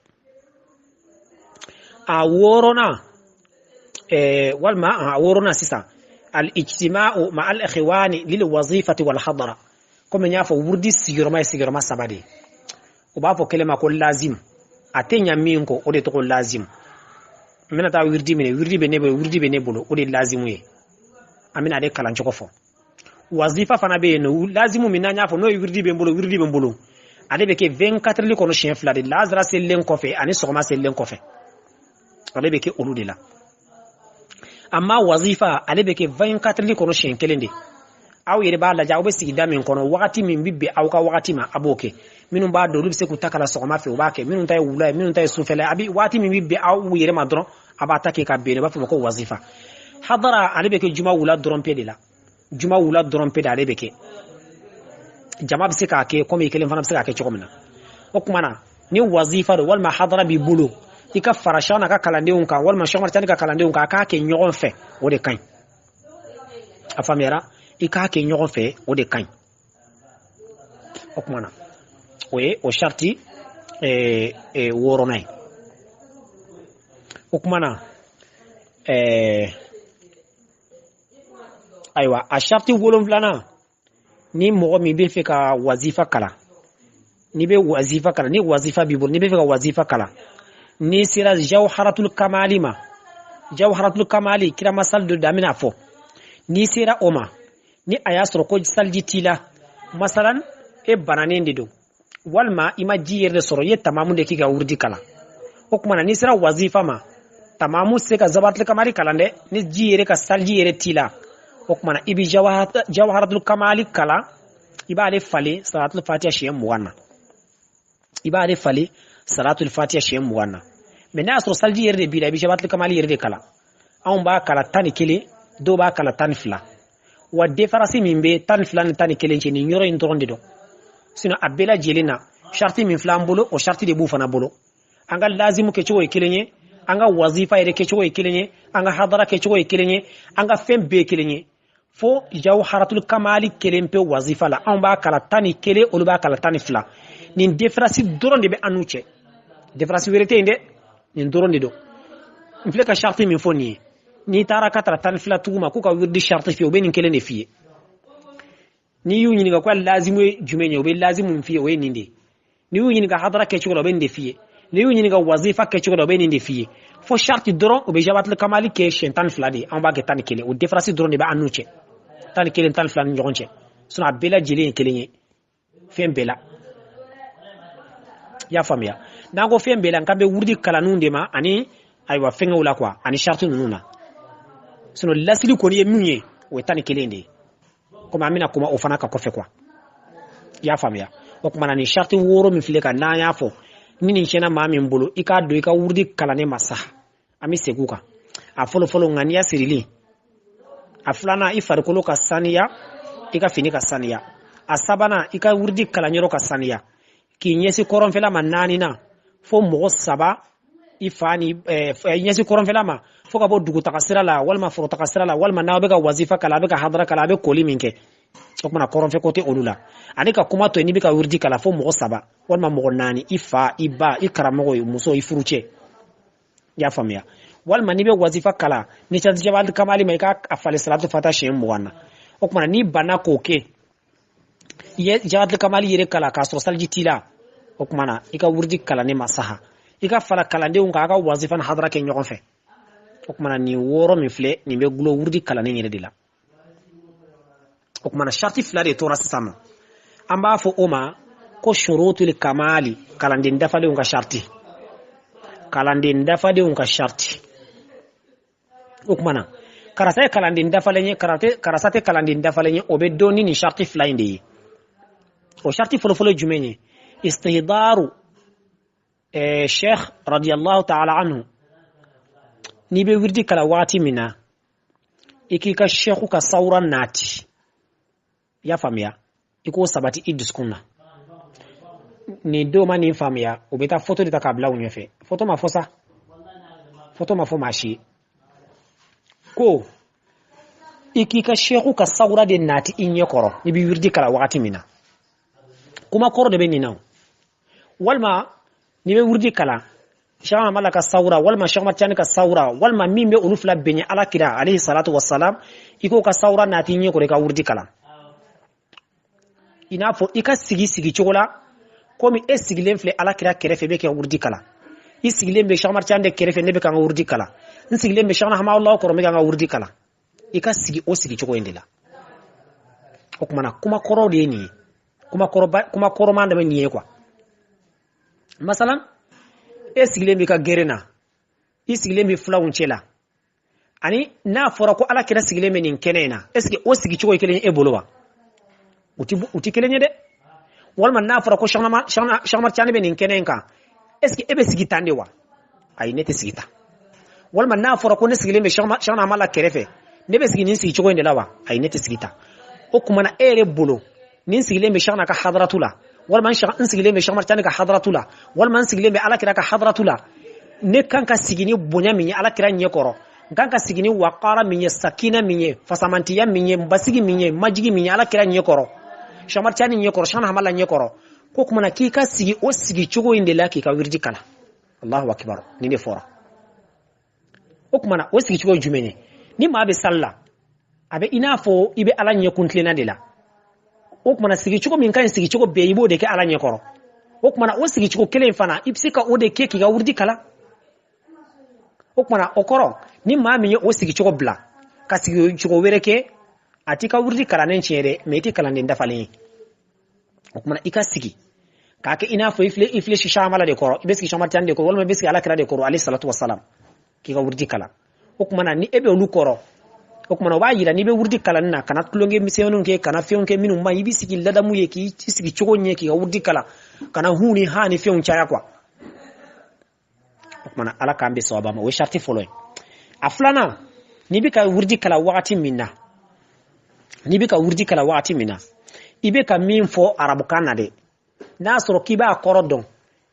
S1: A wɔɔrɔnan, walima a wɔɔrɔnan sisan, al ijtima'u ma al ikhwani lil wazifati wal hadara. Komi n y'a fɔ, wurudi sigiyɔrɔma ye sigiyɔrɔma saba de ye. U b'a fɔ kelen ma ko lazim, a tɛ ɲa min kɔ, o de tɔgɔ lazim. N bɛna taa wiridi minɛ, wiridi bɛ ne bolo, wiridi bɛ ne bolo, o de ye lazimu ye. An bɛna ale kalan cogo fɔ. Wazifa fana bɛ yen nɔ. Lazimu min n'an y'a fɔ, n'o ye wiridi bɛ n bolo, wiridi bɛ n bolo, ale bɛ kɛ 24 kɔnɔ siɲɛ fila de, lazara selilen kɔfɛ ani sɔgɔma selilen kɔfɛ, ale bɛ kɛ olu de la. Amma wazifa, ale bɛ kɛ 24 kɔnɔ siɲɛ kelen de. Aw yɛrɛ b'a lajɛ, aw bɛ sigida min kɔnɔ, wagati min bɛ bɛn aw ka wagati ma, a b'o kɛ. Minnu b'a dɔn, olu bɛ se k'u ta kala sɔgɔma fɛ, u b'a kɛ. Minnu ta ye wula ye, minnu ta ye sufɛla ye, a bɛ waati min bɛ bɛn aw yɛrɛ ma dɔrɔn, a b'a ta kɛ ka bɛn. U b'a fɔ o ma ko wazifa. Hadara, ale bɛ kɛ juma wula dɔrɔn pe de la, juma wula dɔrɔn pe de ale bɛ kɛ. Jama bɛ se k'a kɛ komi i kelen fana bɛ se k'a kɛ cogo min na. O tuma na ni wazifa don walima hadara b'i bolo, i ka fara Shana ka kalandenw kan walima Shɔmar Tani ka kalandenw kan, a k'a kɛ ɲɔgɔn fɛ, o de ka ɲi. A faamuyara? I k'a kɛ ɲɔgɔn fɛ, o de ka ɲi. O tuma na o ye o sariti wɔɔrɔnan ye. O tuma na, ayiwa, a sariti wolonfilanan, ni mɔgɔ min bɛ fɛ ka wazifa kalan, n'i bɛ wazifa kalan, ni wazifa b'i bolo, n'i bɛ fɛ ka wazifa kalan, n'i sera jawharatul kamali ma, jawharatul kamali kirama sali dɔ da, an bɛna fɔ, n'i sera o ma, ni a y'a sɔrɔ ko saliji t'i la, masalan e bananen de don, walima i ma ji yɛrɛ de sɔrɔ, i ye tamamu de k'i ka wurudi kalan, o tuma na n'i sera wazifa ma, tamamu tɛ se ka jawharatul kamali kalan dɛ. Ni ji yɛrɛ ka saliji yɛrɛ t'i la, o tuma na i bɛ jawharatul kamali kalan, i b'ale falen salatul fatiha siɲɛ 20 na, i b'ale falen salatul fatiha siɲɛ 20 na. Mɛ n'a y'a sɔrɔ saliji yɛrɛ de b'i la, i bɛ jawharatul kamali yɛrɛ de kalan. Anw b'a kalan 11, dɔw b'a kalan 12. Wa différence min bɛ 12 ni 11 cɛ, nin yɔrɔ in dɔrɔn de don. Sinon a bɛɛ lajɛlen na, sariti min filɛ an bolo, o sariti de b'u fana bolo. An ka lazimu kɛcogo ye kelen ye, an ka wazifa yɛrɛ kɛcogo ye kelen ye, an ka hadara kɛcogo ye kelen ye, an ka fɛn bɛɛ ye kelen ye. Fo jawharatul kamali kelen pe wazifa la, anw b'a kala 11, olu b'a kala 12. Nin différence dɔrɔn de bɛ an n'u cɛ, différence wɛrɛ tɛ yen dɛ, nin dɔrɔn de don. N filɛ ka sariti min fɔ nin ye, n'i taara ka tara 12 tugu ma k'u ka wiridi sariti f'i ye, u bɛ nin kelen de f'i ye. N'i y'u ɲininka ko lazimu ye jumɛn ye, u bɛ lazimu min f'i ye, o ye nin de ye. N'i y'u ɲininka hadara kɛcogo la, u bɛ nin de f'i ye. N'i y'u ɲininka wazifa kɛcogo la, u bɛ nin de f'i ye. Fo sariti dɔrɔn, u bɛ jawharatul kamali kɛ siɲɛ 12 de ye, anw b'a kɛ 11. O différence dɔrɔn de bɛ an n'u cɛ, 11, 12 ni ɲɔgɔn cɛ. Sinon a bɛɛ lajɛlen ye kelen ye fɛn bɛɛ la. I y'a faamuya? N'an ko fɛn bɛɛ la, n kan bɛ wurudi kalanniw de ma ani ayiwa fɛngɛw la quoi, ani sariti ninnu na. Sinon lasili kɔni ye min ye, o ye 11 de ye. Komi an bɛna kuma o fana kan kɔfɛ quoi. I y'a faamuya? O tuma na nin sariti 6 min filɛ ka n'an y'a fɔ, ni nin tiɲɛna maa min bolo, i k'a don i ka wurudi kalannen ma sa. An bɛ segin o kan. A fɔlɔ fɔlɔ, ŋaniya sirili. A filanan, i farikolo ka saniya, i ka fini ka saniya. A sabanan, i ka wurudi kalanyɔrɔ ka saniya, k'i ɲɛsin kɔrɔnfɛla ma. Naaninan, fo mɔgɔ 3, i fa ni ɲɛsin kɔrɔnfɛla ma, fo ka bɔ dugutaga sira la walima forotaga sira la, walima n'aw bɛ ka wazifa kalan, a bɛ ka hadara kalan, a bɛ koli min kɛ, o kumana kɔrɔnfɛ ko tɛ olu la. Ani ka kuma to yen, n'i bɛ ka wurudi kalan, fo mɔgɔ 3 walima mɔgɔ 4, i fa, i ba, i karamɔgɔ, i muso, i furucɛ. I y'a faamuya? Walima n'i bɛ wazifa kalan, ni jabali kamali ma, i ka a falen salatu fata siɲɛ 20 na. O kumana n'i banna k'o kɛ, i ye jabali kamali yɛrɛ kalan k'a sɔrɔ saliji t'i la, o kumana i ka wurudi kalannen ma saha. I ka fara kalandenw kan, a ka wazifa ni hadara kɛ ɲɔgɔn fɛ. O kumana nin 6 min filɛ nin bɛ gulo wurudi kalannen yɛrɛ de la. O kumana sariti 2 de tora sisan nɔ, an b'a fɔ o ma ko shurutul kamali, kalanden dafalenw ka sariti, kalanden dafalenw ka sariti. O kumana karisa ye kalanden dafalen ye, karisa tɛ kalanden dafalen ye, o bɛ dɔn ni nin sariti 2 in de ye. O sariti fɔlɔfɔlɔ ye jumɛn ye? Istihdaru sheikh radiyallahu ta'ala anhu. N'i bɛ wiridi kalan waati min na, i k'i ka sheikhu ka sawura naati. I y'a faamuya? I k'o sabati i dusukun na. Nin dɔw ma nin faamuya, u bɛ taa foto de ta k'a bila u ɲɛfɛ. Foto ma fɔ sa, foto ma fɔ maa si ye. Ko i k'i ka sheikhu ka sawura de naati i ɲɛ kɔrɔ n'i bɛ wiridi kalan wagati min na. Kuma kɔrɔ de bɛ nin na. Walima n'i bɛ wiridi kalan, Cheikh Amala ka sawura walima Cheikh Ahmad Tijani ka sawura walima min bɛ olu fila bɛn ye, Ala kira alayhi salatu wassalam, i k'o ka sawura naati i ɲɛ kɔrɔ i ka wiridi kalan. I n'a fɔ i ka sigi sigi cogo la, komi e sigilen filɛ Ala kira kɛrɛfɛ, i bɛ kɛ wurudi kalan. I sigilen bɛ Cheikh Ahmad Tijani de kɛrɛfɛ, ne bɛ ka n ka wurudi kalan. N sigilen bɛ Cheikh Hamawula kɔrɔ, n bɛ ka n ka wurudi kalan. I ka sigi o sigi cogo in de la. O kumana kuma kɔrɔ de ye nin ye, kuma kɔrɔba, kuma kɔrɔman de bɛ nin ye quoi. Masalan, e sigilen b'i ka gere na, i sigilen bɛ fulaw cɛ la, ani n'a fɔra ko Ala kira sigilen bɛ nin kɛnɛ in na, est ce que o sigi cogo ye kelen ye e bolo wa? U ti kelen ye dɛ. Walima n'a fɔra ko Cheikh Ahmad Tijani bɛ nin kɛnɛ in kan, est ce que e bɛ sigi tan de wa? Ayi, ne tɛ sigi tan. Walima n'a fɔra ko ne sigilen bɛ Cheikh Hamala kɛrɛfɛ, ne bɛ sigi nin sigi cogo in de la wa? Ayi, ne tɛ sigi tan. O tuma na e yɛrɛ bolo, ni n sigilen bɛ Cheikh ka hadaratu la, walima n sigilen bɛ Cheikh Ahmad Tijani ka hadaratu la, walima n sigilen bɛ Ala kira ka hadaratu la, ne kan ka sigi ni bonya min ye Ala kira ɲɛ kɔrɔ, n kan ka sigi ni waqara min ye, sakina min ye, fasamantiya min ye, basigi min ye, majigi min ye Ala kira ɲɛ kɔrɔ, Cheikh Ahmad Tijani ɲɛ kɔrɔ, Cheikh Hamala ɲɛ kɔrɔ, ko kumana k'i ka sigi o sigi cogo in de la k'i ka wiridi kalan. Allahu akbar, nin de fɔra. O kumana o sigi cogo ye jumɛn ye? Ni maa bɛ sali la, a bɛ i n'a fɔ i bɛ Ala ɲɛ kuntilenna de la. O kumana sigi cogo min ka ɲi sigi cogo bɛɛ, i b'o de kɛ Ala ɲɛ kɔrɔ. O kumana o sigi cogo kelen in fana, i bɛ se ka o de kɛ k'i ka wiridi kalan. O kumana o kɔrɔ, ni maa min ye o sigi cogo bila ka sigi cogo wɛrɛ kɛ, a t'i ka wiridi kalannen tiɲɛ dɛ, mɛ i tɛ kalanden dafalen ye. O kumana i ka sigi k'a kɛ i n'a fɔ i filɛ sishamala de kɔrɔ, i bɛ sigi Cheikh Ahmad Tijani de kɔrɔ, walima i bɛ sigi Ala kira de kɔrɔ alayhi salatu wasalam, k'i ka wiridi kalan. O kumana ni e bɛ olu kɔrɔ, o kumana o b'a yira n'i bɛ wurudi kalanni na, kana tulonkɛ misɛnninw kɛ, kana fɛnw kɛ minnu man ɲi. I bɛ sigi ladamu ye, k'i sigi cogo ɲɛ, k'i ka wurudi kalan, kana hu ni ha ni fɛnw caya quoi. O kumana Ala k'an bɛ sawaba ma. O ye sariti fɔlɔ ye. A filanan, n'i bɛ ka wurudi kalan wagati min na, N'i bɛ ka wurudi kalan waati min na, i bɛ ka min fɔ arabukan na dɛ, n'a sɔrɔ k'i b'a kɔrɔ dɔn,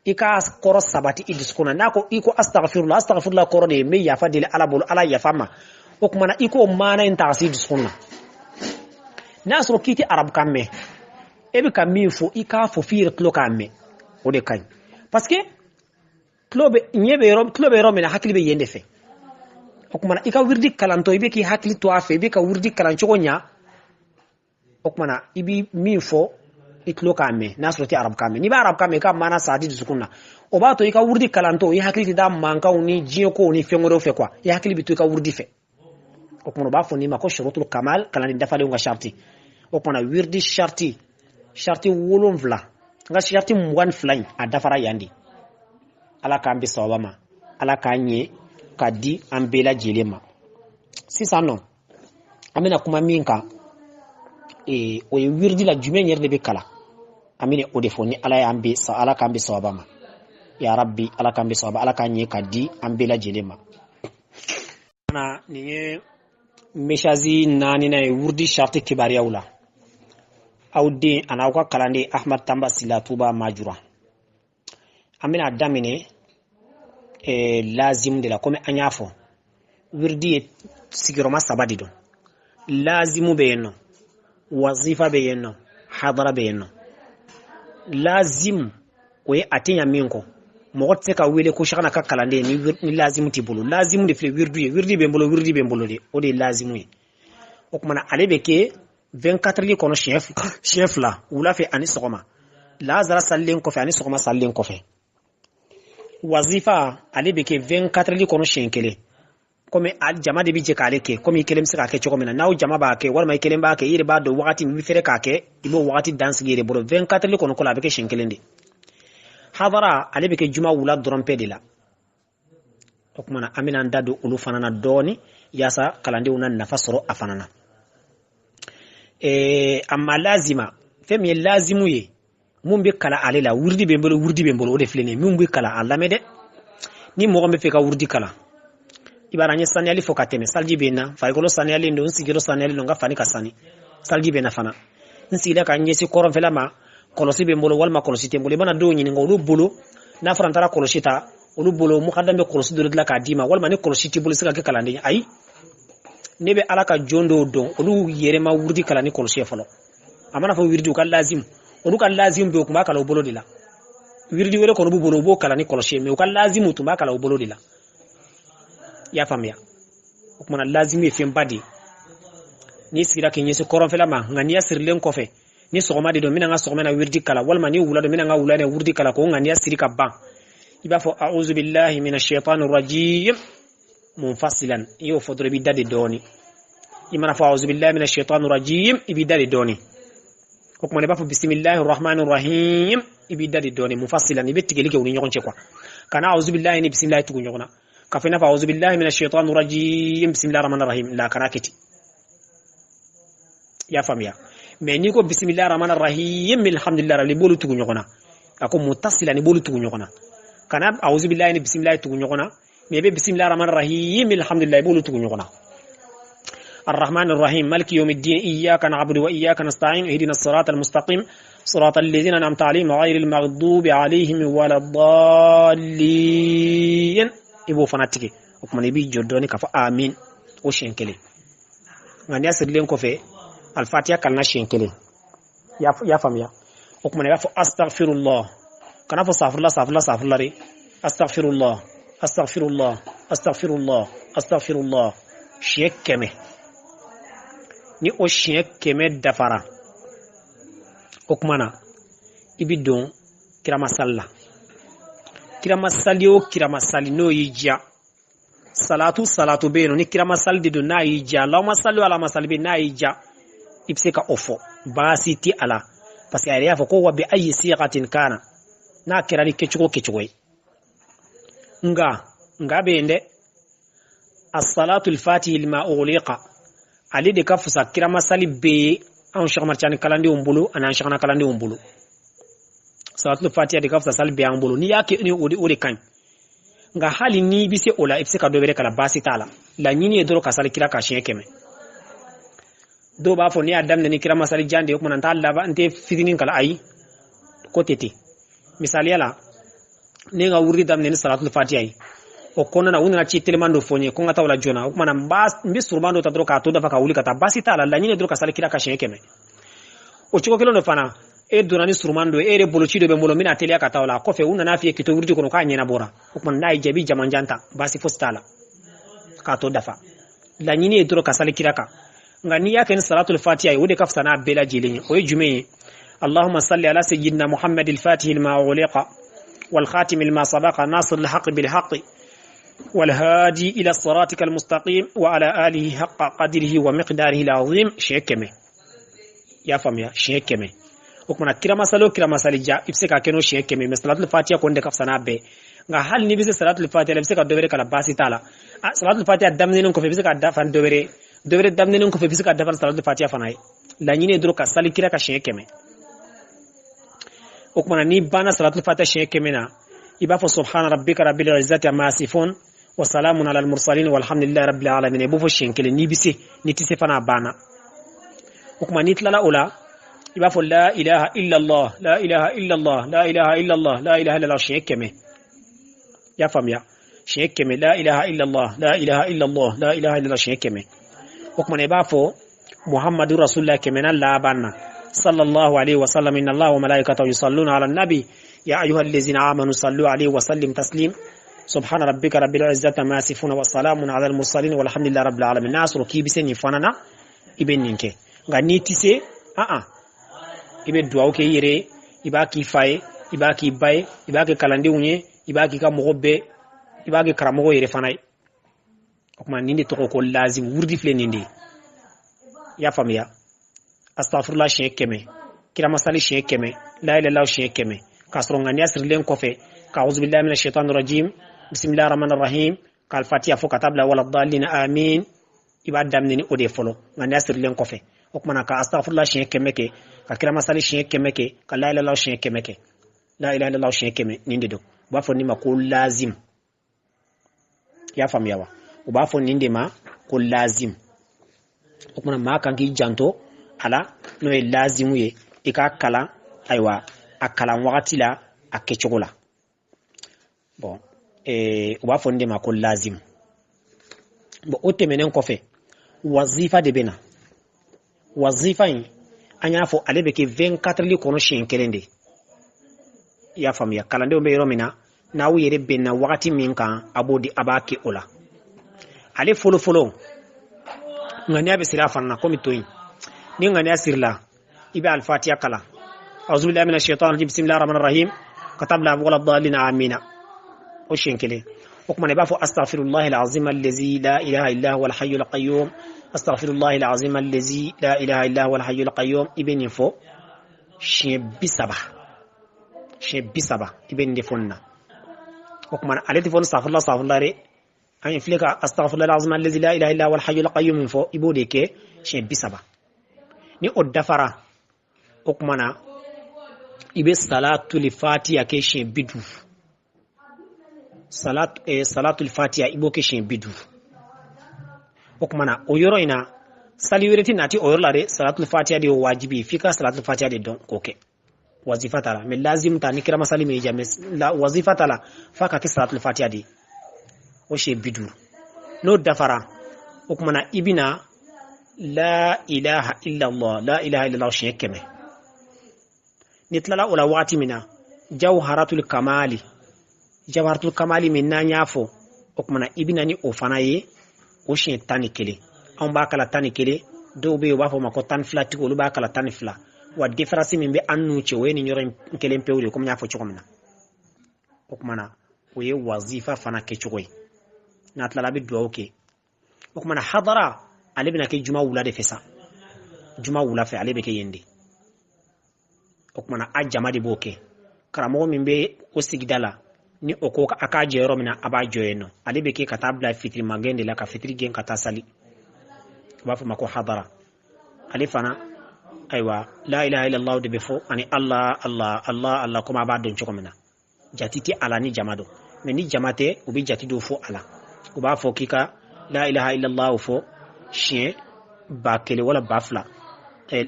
S1: i k'a kɔrɔ sabati i dusukun na. N'a ko i ko astagfirullah, astagfirullah kɔrɔ de ye n bɛ yafa deli Ala bolo, Ala yafa ma. O tuma na i k'o maana in ta ka se i dusukun na. N'a sɔrɔ k'i tɛ arabukan mɛn, e bɛ ka min fɔ, i k'a fɔ f'i yɛrɛ tulo k'a mɛn, o de ka ɲi, parce que tulo bɛ ɲɛ bɛ yɔrɔ, tulo bɛ yɔrɔ min na, hakili bɛ yen de fɛ. O tuma na i ka wurudi kalantɔ, i bɛ k'i hakili to a fɛ, i bɛ ka wurudi kalan cogo ɲa. O tuma na i bɛ min fɔ, i tulo k'a mɛn. N'a sɔrɔ i tɛ arabukan mɛn, n'i bɛ arabukan mɛn, i ka maana sabati dusukun na. O b'a to i ka wurudi kalantɔ, i hakili tɛ taa mankanw ni diɲɛ kow ni fɛn wɛrɛw fɛ quoi, i hakili bɛ to i ka wurudi fɛ. O tuma u b'a fɔ nin ma ko shurutul kamal, kalanden dafalenw ka sariti. O tuma na wiridi sariti, sariti 7, n ka sariti 22 in, a dafara yan de. Ala k'an bɛ sababa ma, Ala k'an ɲɛ ka di an bɛɛ lajɛlen ma. Sisan nɔ, an bɛna kuma min kan, o ye wiridi la jumɛn yɛrɛ de bɛ kalan. An bɛna o de fɔ ni Ala y'an bɛ, Ala k'an bɛ sababa ma, ya Rabbi. Ala k'an bɛ sababa, Ala k'an ɲɛ ka di an bɛɛ lajɛlen ma. Nin ye message naaninan ye wurudi sariti kibaruyaw la. Aw den ani aw ka kalanden Ahmad Tamba Sila Tuba Majura. An bɛna daminɛ lazimu de la. Komi an y'a fɔ, wiridi ye sigiyɔrɔma saba de don. Lazimu bɛ yen nɔ, wazifa bɛ yen nɔ, hadara bɛ yen nɔ. Lazimu, o ye a tɛ ɲa min kɔ. Mɔgɔ tɛ se ka wele ko sakana ka kalanden ni lazimu t'i bolo. Lazimu de filɛ wirdu ye. Wirdi bɛ n bolo, wirdi bɛ n bolo de, o de ye lazimu ye. O kumana ale bɛ kɛ 24 heures kɔnɔ siɲɛ fila, wula fɛ ani sɔgɔma, lazara salilen kɔfɛ ani sɔgɔma salilen kɔfɛ. Wazifa, ale bɛ kɛ 24 heures kɔnɔ siɲɛ kelen. Komi jama de bɛ jɛ k'ale kɛ, komi i kelen bɛ se k'a kɛ cogo min na, n'aw jama b'a kɛ walima i kelen b'a kɛ, i yɛrɛ b'a dɔn wagati min i bɛ fɛrɛ k'a kɛ, i b'o wagati dan sigi i yɛrɛ bolo. 24 heures kɔnɔ ko la, a bɛ kɛ siɲɛ kelen de. Hadara, ale bɛ kɛ juma wula dɔrɔn pe de la. O kumana an bɛna an da don olu fana na dɔɔni, yaasa kalandenw na nafa sɔrɔ a fana na. Amma lazima, fɛn min ye lazimu ye, mun bɛ kalan ale la, wurudi bɛ n bolo, wurudi bɛ n bolo, o de filɛ nin ye. Min bɛ kalan a lamɛn dɛ. Ni mɔgɔ min bɛ fɛ ka wurudi kalan, i b'a dɔn an ye saniyali fɔ ka tɛmɛ. Saliji bɛ n na, farikolo saniyalen don, n sigiyɔrɔ saniyalen don, n ka fani ka sani, saliji bɛ n na fana. N sigila ka n ɲɛsin kɔrɔnfɛla ma, kɔlɔsi bɛ n bolo walima kɔlɔsi tɛ n bolo. I mana dɔw ɲininka, olu bolo, n'a fɔra n taara kɔlɔsi ta, olu bolo mukadam bɛ kɔlɔsi dɔ dilan k'a d'i ma, walima ni kɔlɔsi t'i bolo, i se ka kɛ kalanden ye. Ayi, ne bɛ Ala ka jɔn dɔw dɔn, olu yɛrɛ ma wurudi kalan ni kɔlɔsi ye fɔlɔ. A mana fɔ wiridi, u ka lazim, olu ka lazim bɛ yen, u tun b'a kalan u bolo de la. Wiridi wɛrɛ kɔni b'u bolo, u b'o kalan ni kɔlɔsi ye, mɛ u ka lazimu tun b'a kalan u bolo de la. I y'a faamuya? O kumana lazimu ye fɛnba de ye. N'i sigira k'i ɲɛsin kɔrɔnfɛla ma, ŋaniya sirilen kɔfɛ, ni sɔgɔma de don, n bɛna n ka sɔgɔma na wiridi kalan, walima ni wula don, n bɛna n ka wula na wiridi kalan, k'o ŋaniya siri ka ban, i b'a fɔ a'udhu billahi minash shaitani rajim munfasilan. I y'o fɔ dɔrɔn, i b'i da de dɔɔni. I mana fɔ a'udhu billahi minash shaitani rajim, i b'i da de dɔɔni. O kumana i b'a fɔ bisimilahi rahmani rahim, i b'i da de dɔɔni munfasilan. I bɛ tigɛli kɛ u ni ɲɔgɔn cɛ quoi. Kana a'udhu billahi ni bisimilahi tugu ɲɔgɔn na, ka fɔ i n'a fɔ a'udhu billahi minash shaitani rajim, bisimilahi rahmani rahim la, kana kɛ ten. I y'a faamuya? Mɛ n'i ko bisimilahi rahmani rahim, alhamdulilahi rabbil, i b'olu tugu ɲɔgɔn na. A ko mutasilan, i b'olu tugu ɲɔgɔn na. Kana a'udhu billahi ni bisimilahi tugu ɲɔgɔn na, mɛ i bɛ bisimilahi rahmani rahim, alhamdulilahi, i b'olu tugu ɲɔgɔn na. الرحمن الرحيم مالك يوم الدين إياك نعبد وإياك نستعين اهدنا الصراط المستقيم صراط الذين أنعمت عليهم غير المغضوب عليهم ولا الضالين. I b'o fana tigɛ. O kumana i b'i jɔ dɔɔni k'a fɔ amin o siɲɛ kelen. Ŋaniya sirilen kɔfɛ, alifatiya kalanna siɲɛ kelen. I y'a faamuya? O kumana i b'a fɔ astaghfirullah. Kana fɔ safurula, safurula, safurula dɛ. Astaghfirullah, astaghfirullah, astaghfirullah, astaghfirullah siɲɛ 100. Ni o siɲɛ 100 dafara, o kuma na i bi don kiramasali la. Kiramasali o kiramasali, n'o y'i diya, salatu salatu bɛ yen nɔ, ni kiramasali de don, n'a y'i diya, Allahumma salli ala masali bɛ, n'a y'i diya, i bɛ se ka o fɔ, baasi tɛ a la, parce que a yɛrɛ y'a fɔ ko wa bi ayi sigatin kana, n'a kɛra ni kɛcogo kɛcogo ye. Nka bɛ yen dɛ, as-salatul fatihi lima ughliqa, ale de ka fisa kiramasali bɛɛ ye anw Cheikh Ahmad Tijani kalandenw bolo ani an Cheikhna kalandenw bolo. Salatul fatiha de ka fisa sali bɛɛ an bolo. N'i y'a kɛ ni o de, o de ka ɲi. Nka hali n'i bɛ se o la, i bɛ se ka dɔ wɛrɛ kalan, baasi t'a la. Laɲini ye dɔrɔn ka sali kira ka siɲɛ 100. Dɔw b'a fɔ ne y'a daminɛ ni kiramasali jan de ye, o kumana n t'a laban, n tɛ fitinin kalan. Ayi, ko tɛ ten. Misaliya la, ne ka wurudi daminɛ ni salatul fatiha ye, o kɔnɔna na u nana ci teliman dɔ fɔ n ye ko n ka taa o la joona. O kumana n bɛ suruman dɔ ta dɔrɔn k'a to dafa ka wuli ka taa, baasi t'a la. Laɲini dɔrɔn ka sali kira ka siɲɛ 100. O cogo kelen dɔ fana, e donna ni suruman dɔ ye, e yɛrɛ bolo ci dɔ bɛ n bolo, n bɛna teliya ka taa o la. Kɔfɛ u nana f'i ye k'i to wurudi kɔnɔ k'a ɲɛnabɔra. O kumana n'a y'i diya, i bɛ jamanjan ta, baasi fosi t'a la k'a to dafa. Laɲini ye dɔrɔn ka sali kira kan. Nka n'i y'a kɛ ni salatul fatiha ye, o de ka fisa n'a bɛɛ lajɛlen ye. O ye jumɛn ye? اللهم صل على سيدنا محمد الفاتح لما أغلق والخاتم لما سبق ناصر الحق بالحق والهادي إلى صراطك المستقيم وعلى آله حق قدره ومقداره العظيم. شيء يا فهم يا شيء كمي. O kumana kiramasali o kiramasali ja, i bɛ se k'a kɛ n'o siɲɛ 100, mais salatul fatiha kɔni de ka fisa n'a bɛɛ. Nka hali n'i bɛ se salatul fatiha la, i bɛ se ka dɔ wɛrɛ kalan, baasi t'a la. Salatul fatiha daminɛnen kɔfɛ, i bɛ se ka dafa ni dɔ wɛrɛ, dɔ wɛrɛ daminɛnen kɔfɛ, i bɛ se ka dafa ni salatul fatiha fana ye. Laɲini ye dɔrɔn ka sali kira ka siɲɛ 100. O kumana n'i banna salatul fatiha siɲɛ 100 na, i b'a fɔ subhana rabbika rabbil izzati amma yasifun wa salamun ala al-mursalin walhamdulillahi rabbil alamin. I b'o fɔ siɲɛ 1 n'i bɛ se, n'i tɛ se fana, a banna. O kuma n'i tilala o la, i b'a fɔ la ilaha illallah, la ilaha illallah, la ilaha illallah, la ilaha illallah siɲɛ 100. I y'a faamuya? Siɲɛ 100, la ilaha illallah, la ilaha illallah, la ilaha illallah siɲɛ 100. O kumana i b'a fɔ muhammadu rasulullah 100 na laban na, sallallahu alaihi wa sallam, inna allaha wa malaikatahu yusalluna ala nabi ya ayyuha allazina amanu sallu alaihi wa sallim taslim subhana rabbika rabbil izzati amma yasifun wa salamun ala al mursalin walhamdulillahi rabbil alamin. N'a sɔrɔ k'i bɛ se nin fana na, i bɛ nin kɛ. Nka n'i tɛ se, i bɛ duwawu kɛ i yɛrɛ ye, i b'a k'i fa ye, i b'a k'i ba ye, i b'a kɛ kalandenw ye, i b'a k'i ka mɔgɔ bɛɛ, i b'a kɛ karamɔgɔ yɛrɛ fana ye. O tuma nin de tɔgɔ ko lazim wurudi filɛ nin de ye. I y'a faamuya? Astaghfirullah siɲɛ 100, kiramasali siɲɛ 100, la ilaha illallah siɲɛ 100, k'a sɔrɔ ŋaniya sirilen kɔfɛ ka auzubillahi minash shaitani rajim, bismillahir rahmanir rahim, ka alfatiha fɔ ka taa bila wala dalina amin. I b'a daminɛ ni o de ye fɔlɔ, ŋaniya sirilen kɔfɛ. O kumana ka astaghfirullah siɲɛ 100 kɛ, ka kiramasali siɲɛ 100 kɛ, ka la ilaha illallah siɲɛ 100 kɛ, la ilaha illallah siɲɛ 100. Nin de don, u b'a fɔ nin ma ko lazim. I y'a faamuya wa? U b'a fɔ nin de ma ko lazim. O kumana maa kan k'i janto a la, n'o ye lazimu ye, i k'a kalan, ayiwa, a kalan wagati la, a kɛcogo la. Bon, u b'a fɔ nin de ma ko lazim. Bon, o tɛmɛnen kɔfɛ, wazifa de bɛ na. Wazifa in, an y'a fɔ, ale bɛ kɛ 24 li kɔnɔ siɲɛ 1 de. I y'a faamuya? Kalandenw bɛ yɔrɔ min na, n'aw yɛrɛ bɛnna wagati min kan, a b'o di, a b'a kɛ o la. Ale fɔlɔ fɔlɔ, ŋaniya bɛ siri a fana na komi to yen. Ni ŋaniya sirila, i bɛ alifatiya kalan, auzubillahi minash shaitani rajim, bismillahir rahmanir rahim, ka taa bila wala dalina amina, o siɲɛ 1. O kumana i b'a fɔ astaghfirullahi alazim allazi la ilaha illa huwa alhayyul qayyum, astaghfirullahi alazim allazi la ilaha illa huwa alhayyul qayyum. I bɛ nin fɔ siɲɛ 30, siɲɛ 30 i bɛ nin de fɔ nin na. O kumana ale tɛ fɔ ni astaghfirullah astaghfirullah dɛ. An ye filɛ ka astaghfirullah alazim allazi la ilaha illa huwa alhayyul qayyum fɔ, i b'o de kɛ siɲɛ 30. Ni o dafara, o kumana i bɛ salatul fatiha kɛ siɲɛ 50. Salatul fatiha, i b'o kɛ siɲɛ 50. O kumana o yɔrɔ in na, sali wɛrɛ tɛ nati o yɔrɔ la dɛ. Salatul fatiha de ye wajibi ye, f'i ka salatul fatiha de dɔn k'o kɛ. Wazifa t'a la, mais lazim ta ni kiramasali min y'i diya, mais wazifa t'a la, f'a ka kɛ salatul fatiha de ye, o siɲɛ 50. N'o dafara, o kumana i bɛna la ilaha illallah, la ilaha illallah siɲɛ 100. Ni tilala o la wagati min na, jawharatul kamali, jawharatul kamali min n'an y'a fɔ, o kumana i bɛna ni o fana ye, o siɲɛ 11. Anw b'a kala 11, dɔw bɛ yen u b'a fɔ o ma ko 12 tigi, olu b'a kala 12. Wa différence min bɛ an n'u cɛ, o ye nin yɔrɔ in kelen pewu de ye, komi n y'a fɔ cogo min na. O kumana o ye wazifa fana kɛcogo ye. N'a tilala, a bɛ dugawu kɛ. O kumana hadara, ale bɛna kɛ juma wula de fɛ sa, juma wula fɛ ale bɛ kɛ yen de. O kumana a jama de b'o kɛ. Karamɔgɔ min bɛ o sigida la, ni o ko a k'a jɔ yɔrɔ min na, a b'a jɔ yen nɔ. Ale bɛ kɛ ka taa bila fitiri magɛn de la, ka fitiri gɛn ka taa sali. U b'a fɔ ma ko hadara. Ale fana, ayiwa, la ilaha illallah de bɛ fɔ, ani Allah Allah Allah Allah, komi a b'a dɔn cogo min na. Jati tɛ a la ni jama don, mais ni jama tɛ, u bɛ jati dɔw fɔ a la. U b'a fɔ k'i ka la ilaha illallah fɔ siɲɛ 1000 wala 2000,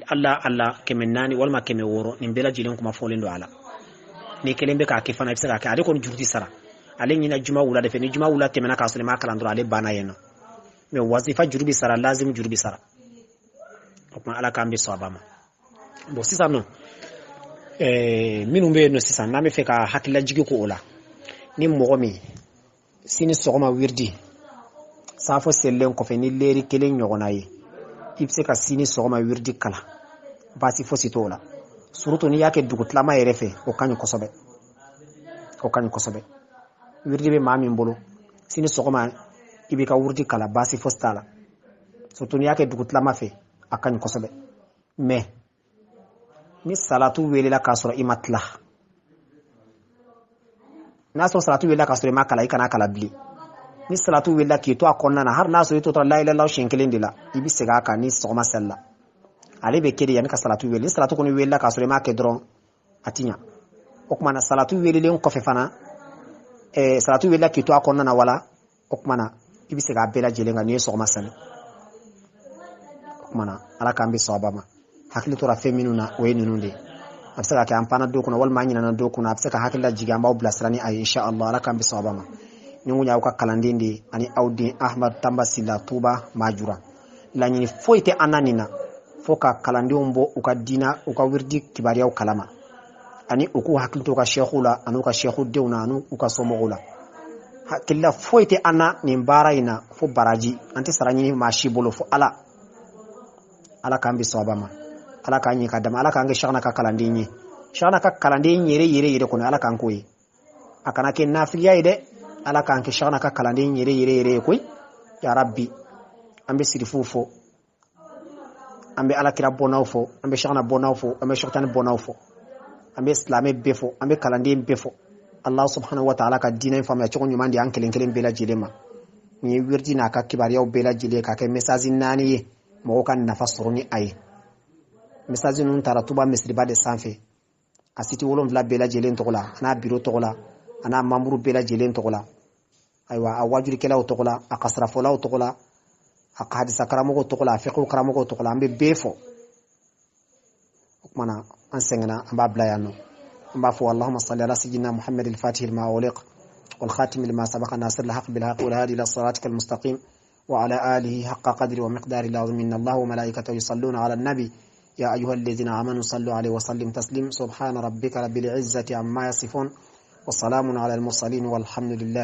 S1: ala ala 400 walima 600. Nin bɛɛ lajɛlen kuma fɔlen don a la. Ni kelen bɛ k'a kɛ fana, i bɛ se k'a kɛ. Ale kɔni juru tɛ sara, ale ɲina juma wula de fɛ. Ni juma wula tɛmɛna k'a sɔrɔ i m'a kalan dɔrɔn, ale banna yen nɔ. Mais wazifa juru bɛ sara, lazim juru bɛ sara. O tuma, Ala k'an bɛ sɔn a ba ma. Bon, sisan nɔ, minnu bɛ yen nɔ sisan, n'an bɛ fɛ ka hakililajigi k'o la, ni mɔgɔ min sini sɔgɔma wiridi safo selilen kɔfɛ ni leri kelen ɲɔgɔnna ye, i bɛ se ka sini sɔgɔma wiridi kalan, baasi fosi t'o la. Surtout n'i y'a kɛ dugutilama yɛrɛ fɛ, o ka ɲi kosɛbɛ, o ka ɲi kosɛbɛ. Wiridi bɛ maa min bolo, sini sɔgɔma i b'i ka wurudi kalan, baasi fosi t'a la. Surtout n'i y'a kɛ dugutilama fɛ, a ka ɲi kosɛbɛ. Mais ni salatu welela k'a sɔrɔ i ma tila, n'a sɔrɔ salatu welela k'a sɔrɔ i ma kalan, i kana kalan bilen. Ni salatu welela k'i to a kɔnɔna na, hali n'a sɔrɔ i tora la ilaha siɲɛ kelen de la, i bɛ segin a kan. Ni sɔgɔma seli la, ale bɛ kɛ de yanni ka salatu wele. Ni salatu kɔni welela k'a sɔrɔ i m'a kɛ dɔrɔn, a ti ɲa. O kumana, salatu welelen kɔfɛ fana, salatu welela k'i to a kɔnɔna na wala, o kumana i bɛ segin a bɛɛ lajɛlen kan n'i ye sɔgɔma seli. O kumana, Ala k'an bɛ sawaba ma. Hakili tora fɛn minnu na, o ye ninnu de ye. A bɛ se ka kɛ an panna dɔ kunna walima an ɲinɛna dɔ kunna, a bɛ se ka hakili lajigin, an b'aw bilasira ni a ye, insha Allah. Ala k'an bɛ sawaba ma. Ni kun y'aw ka kalanden de ye ani aw den, Ahmad Tamba Sila, Tuba Majura. Laɲini foyi tɛ an na nin na fo ka kalandenw bɔ u ka diina, u ka wiridi kibaruyaw kalama, ani u k'u hakili to u ka sɛkuw la, ani u ka sɛkudenw na, ani u ka somɔgɔw la. Hakilila foyi tɛ an na nin baara in na fo baraji. An tɛ sara ɲini maa si bolo fo Ala. Ala k'an bi sawaba ma, Ala k'an ɲɛ ka dama, Ala k'an kɛ Sɛkina ka kalanden ye, Sɛkina ka kalanden yɛrɛ yɛrɛ yɛrɛ kɔni. Ala k'an k'o ye, a kana kɛ nafigiya ye dɛ. Ala k'an kɛ Sɛkina ka kalanden yɛrɛ yɛrɛ yɛrɛ ye koyi, ya Rabbi. An bɛ sirifuw fo, an bɛ Alakira bɔnnaw fo, an bɛ Sɛkina bɔnnaw fo, an bɛ Sɛkitani bɔnnaw fo, an bɛ silamɛ bɛɛ fo, an bɛ kalanden bɛɛ fo. Allah subhanahu wa ta'ala ka diinɛ faamuya cogo ɲuman di an kelen kelen bɛɛ lajɛlen ma. Nin ye wiridi n'a ka kibaruyaw bɛɛ lajɛlen k'a kɛ message 4 ye, mɔgɔw ka nafa sɔrɔ ni a ye. Message ninnu taara Tuba misiriba de sanfɛ, a site 7 bɛɛ lajɛlen tɔgɔ la, a n'a biro tɔgɔ la, a n'a mamuru bɛɛ lajɛlen tɔgɔ la, ayiwa, a wajulikɛlaw tɔgɔ la, a kasarafɔlaw tɔgɔ la, a ka hadisa karamɔgɔw tɔgɔ la, a fiqhu karamɔgɔw tɔgɔ la, an bɛ bɛɛ fɔ. O kumana, an sɛgɛnna, an b'a bila yan nɔ. An b'a fɔ: اللهم صل على سيدنا محمد الفاتح لما أغلق والخاتم لما سبق ناصر الحق بالحق والهادي إلى صراطك المستقيم وعلى آله حق قدره ومقداره العظيم. إن الله وملائكته يصلون على النبي يا أيها الذين آمنوا صلوا عليه وسلم تسليم. سبحان ربك رب العزة عما يصفون وسلام على المرسلين والحمد لله.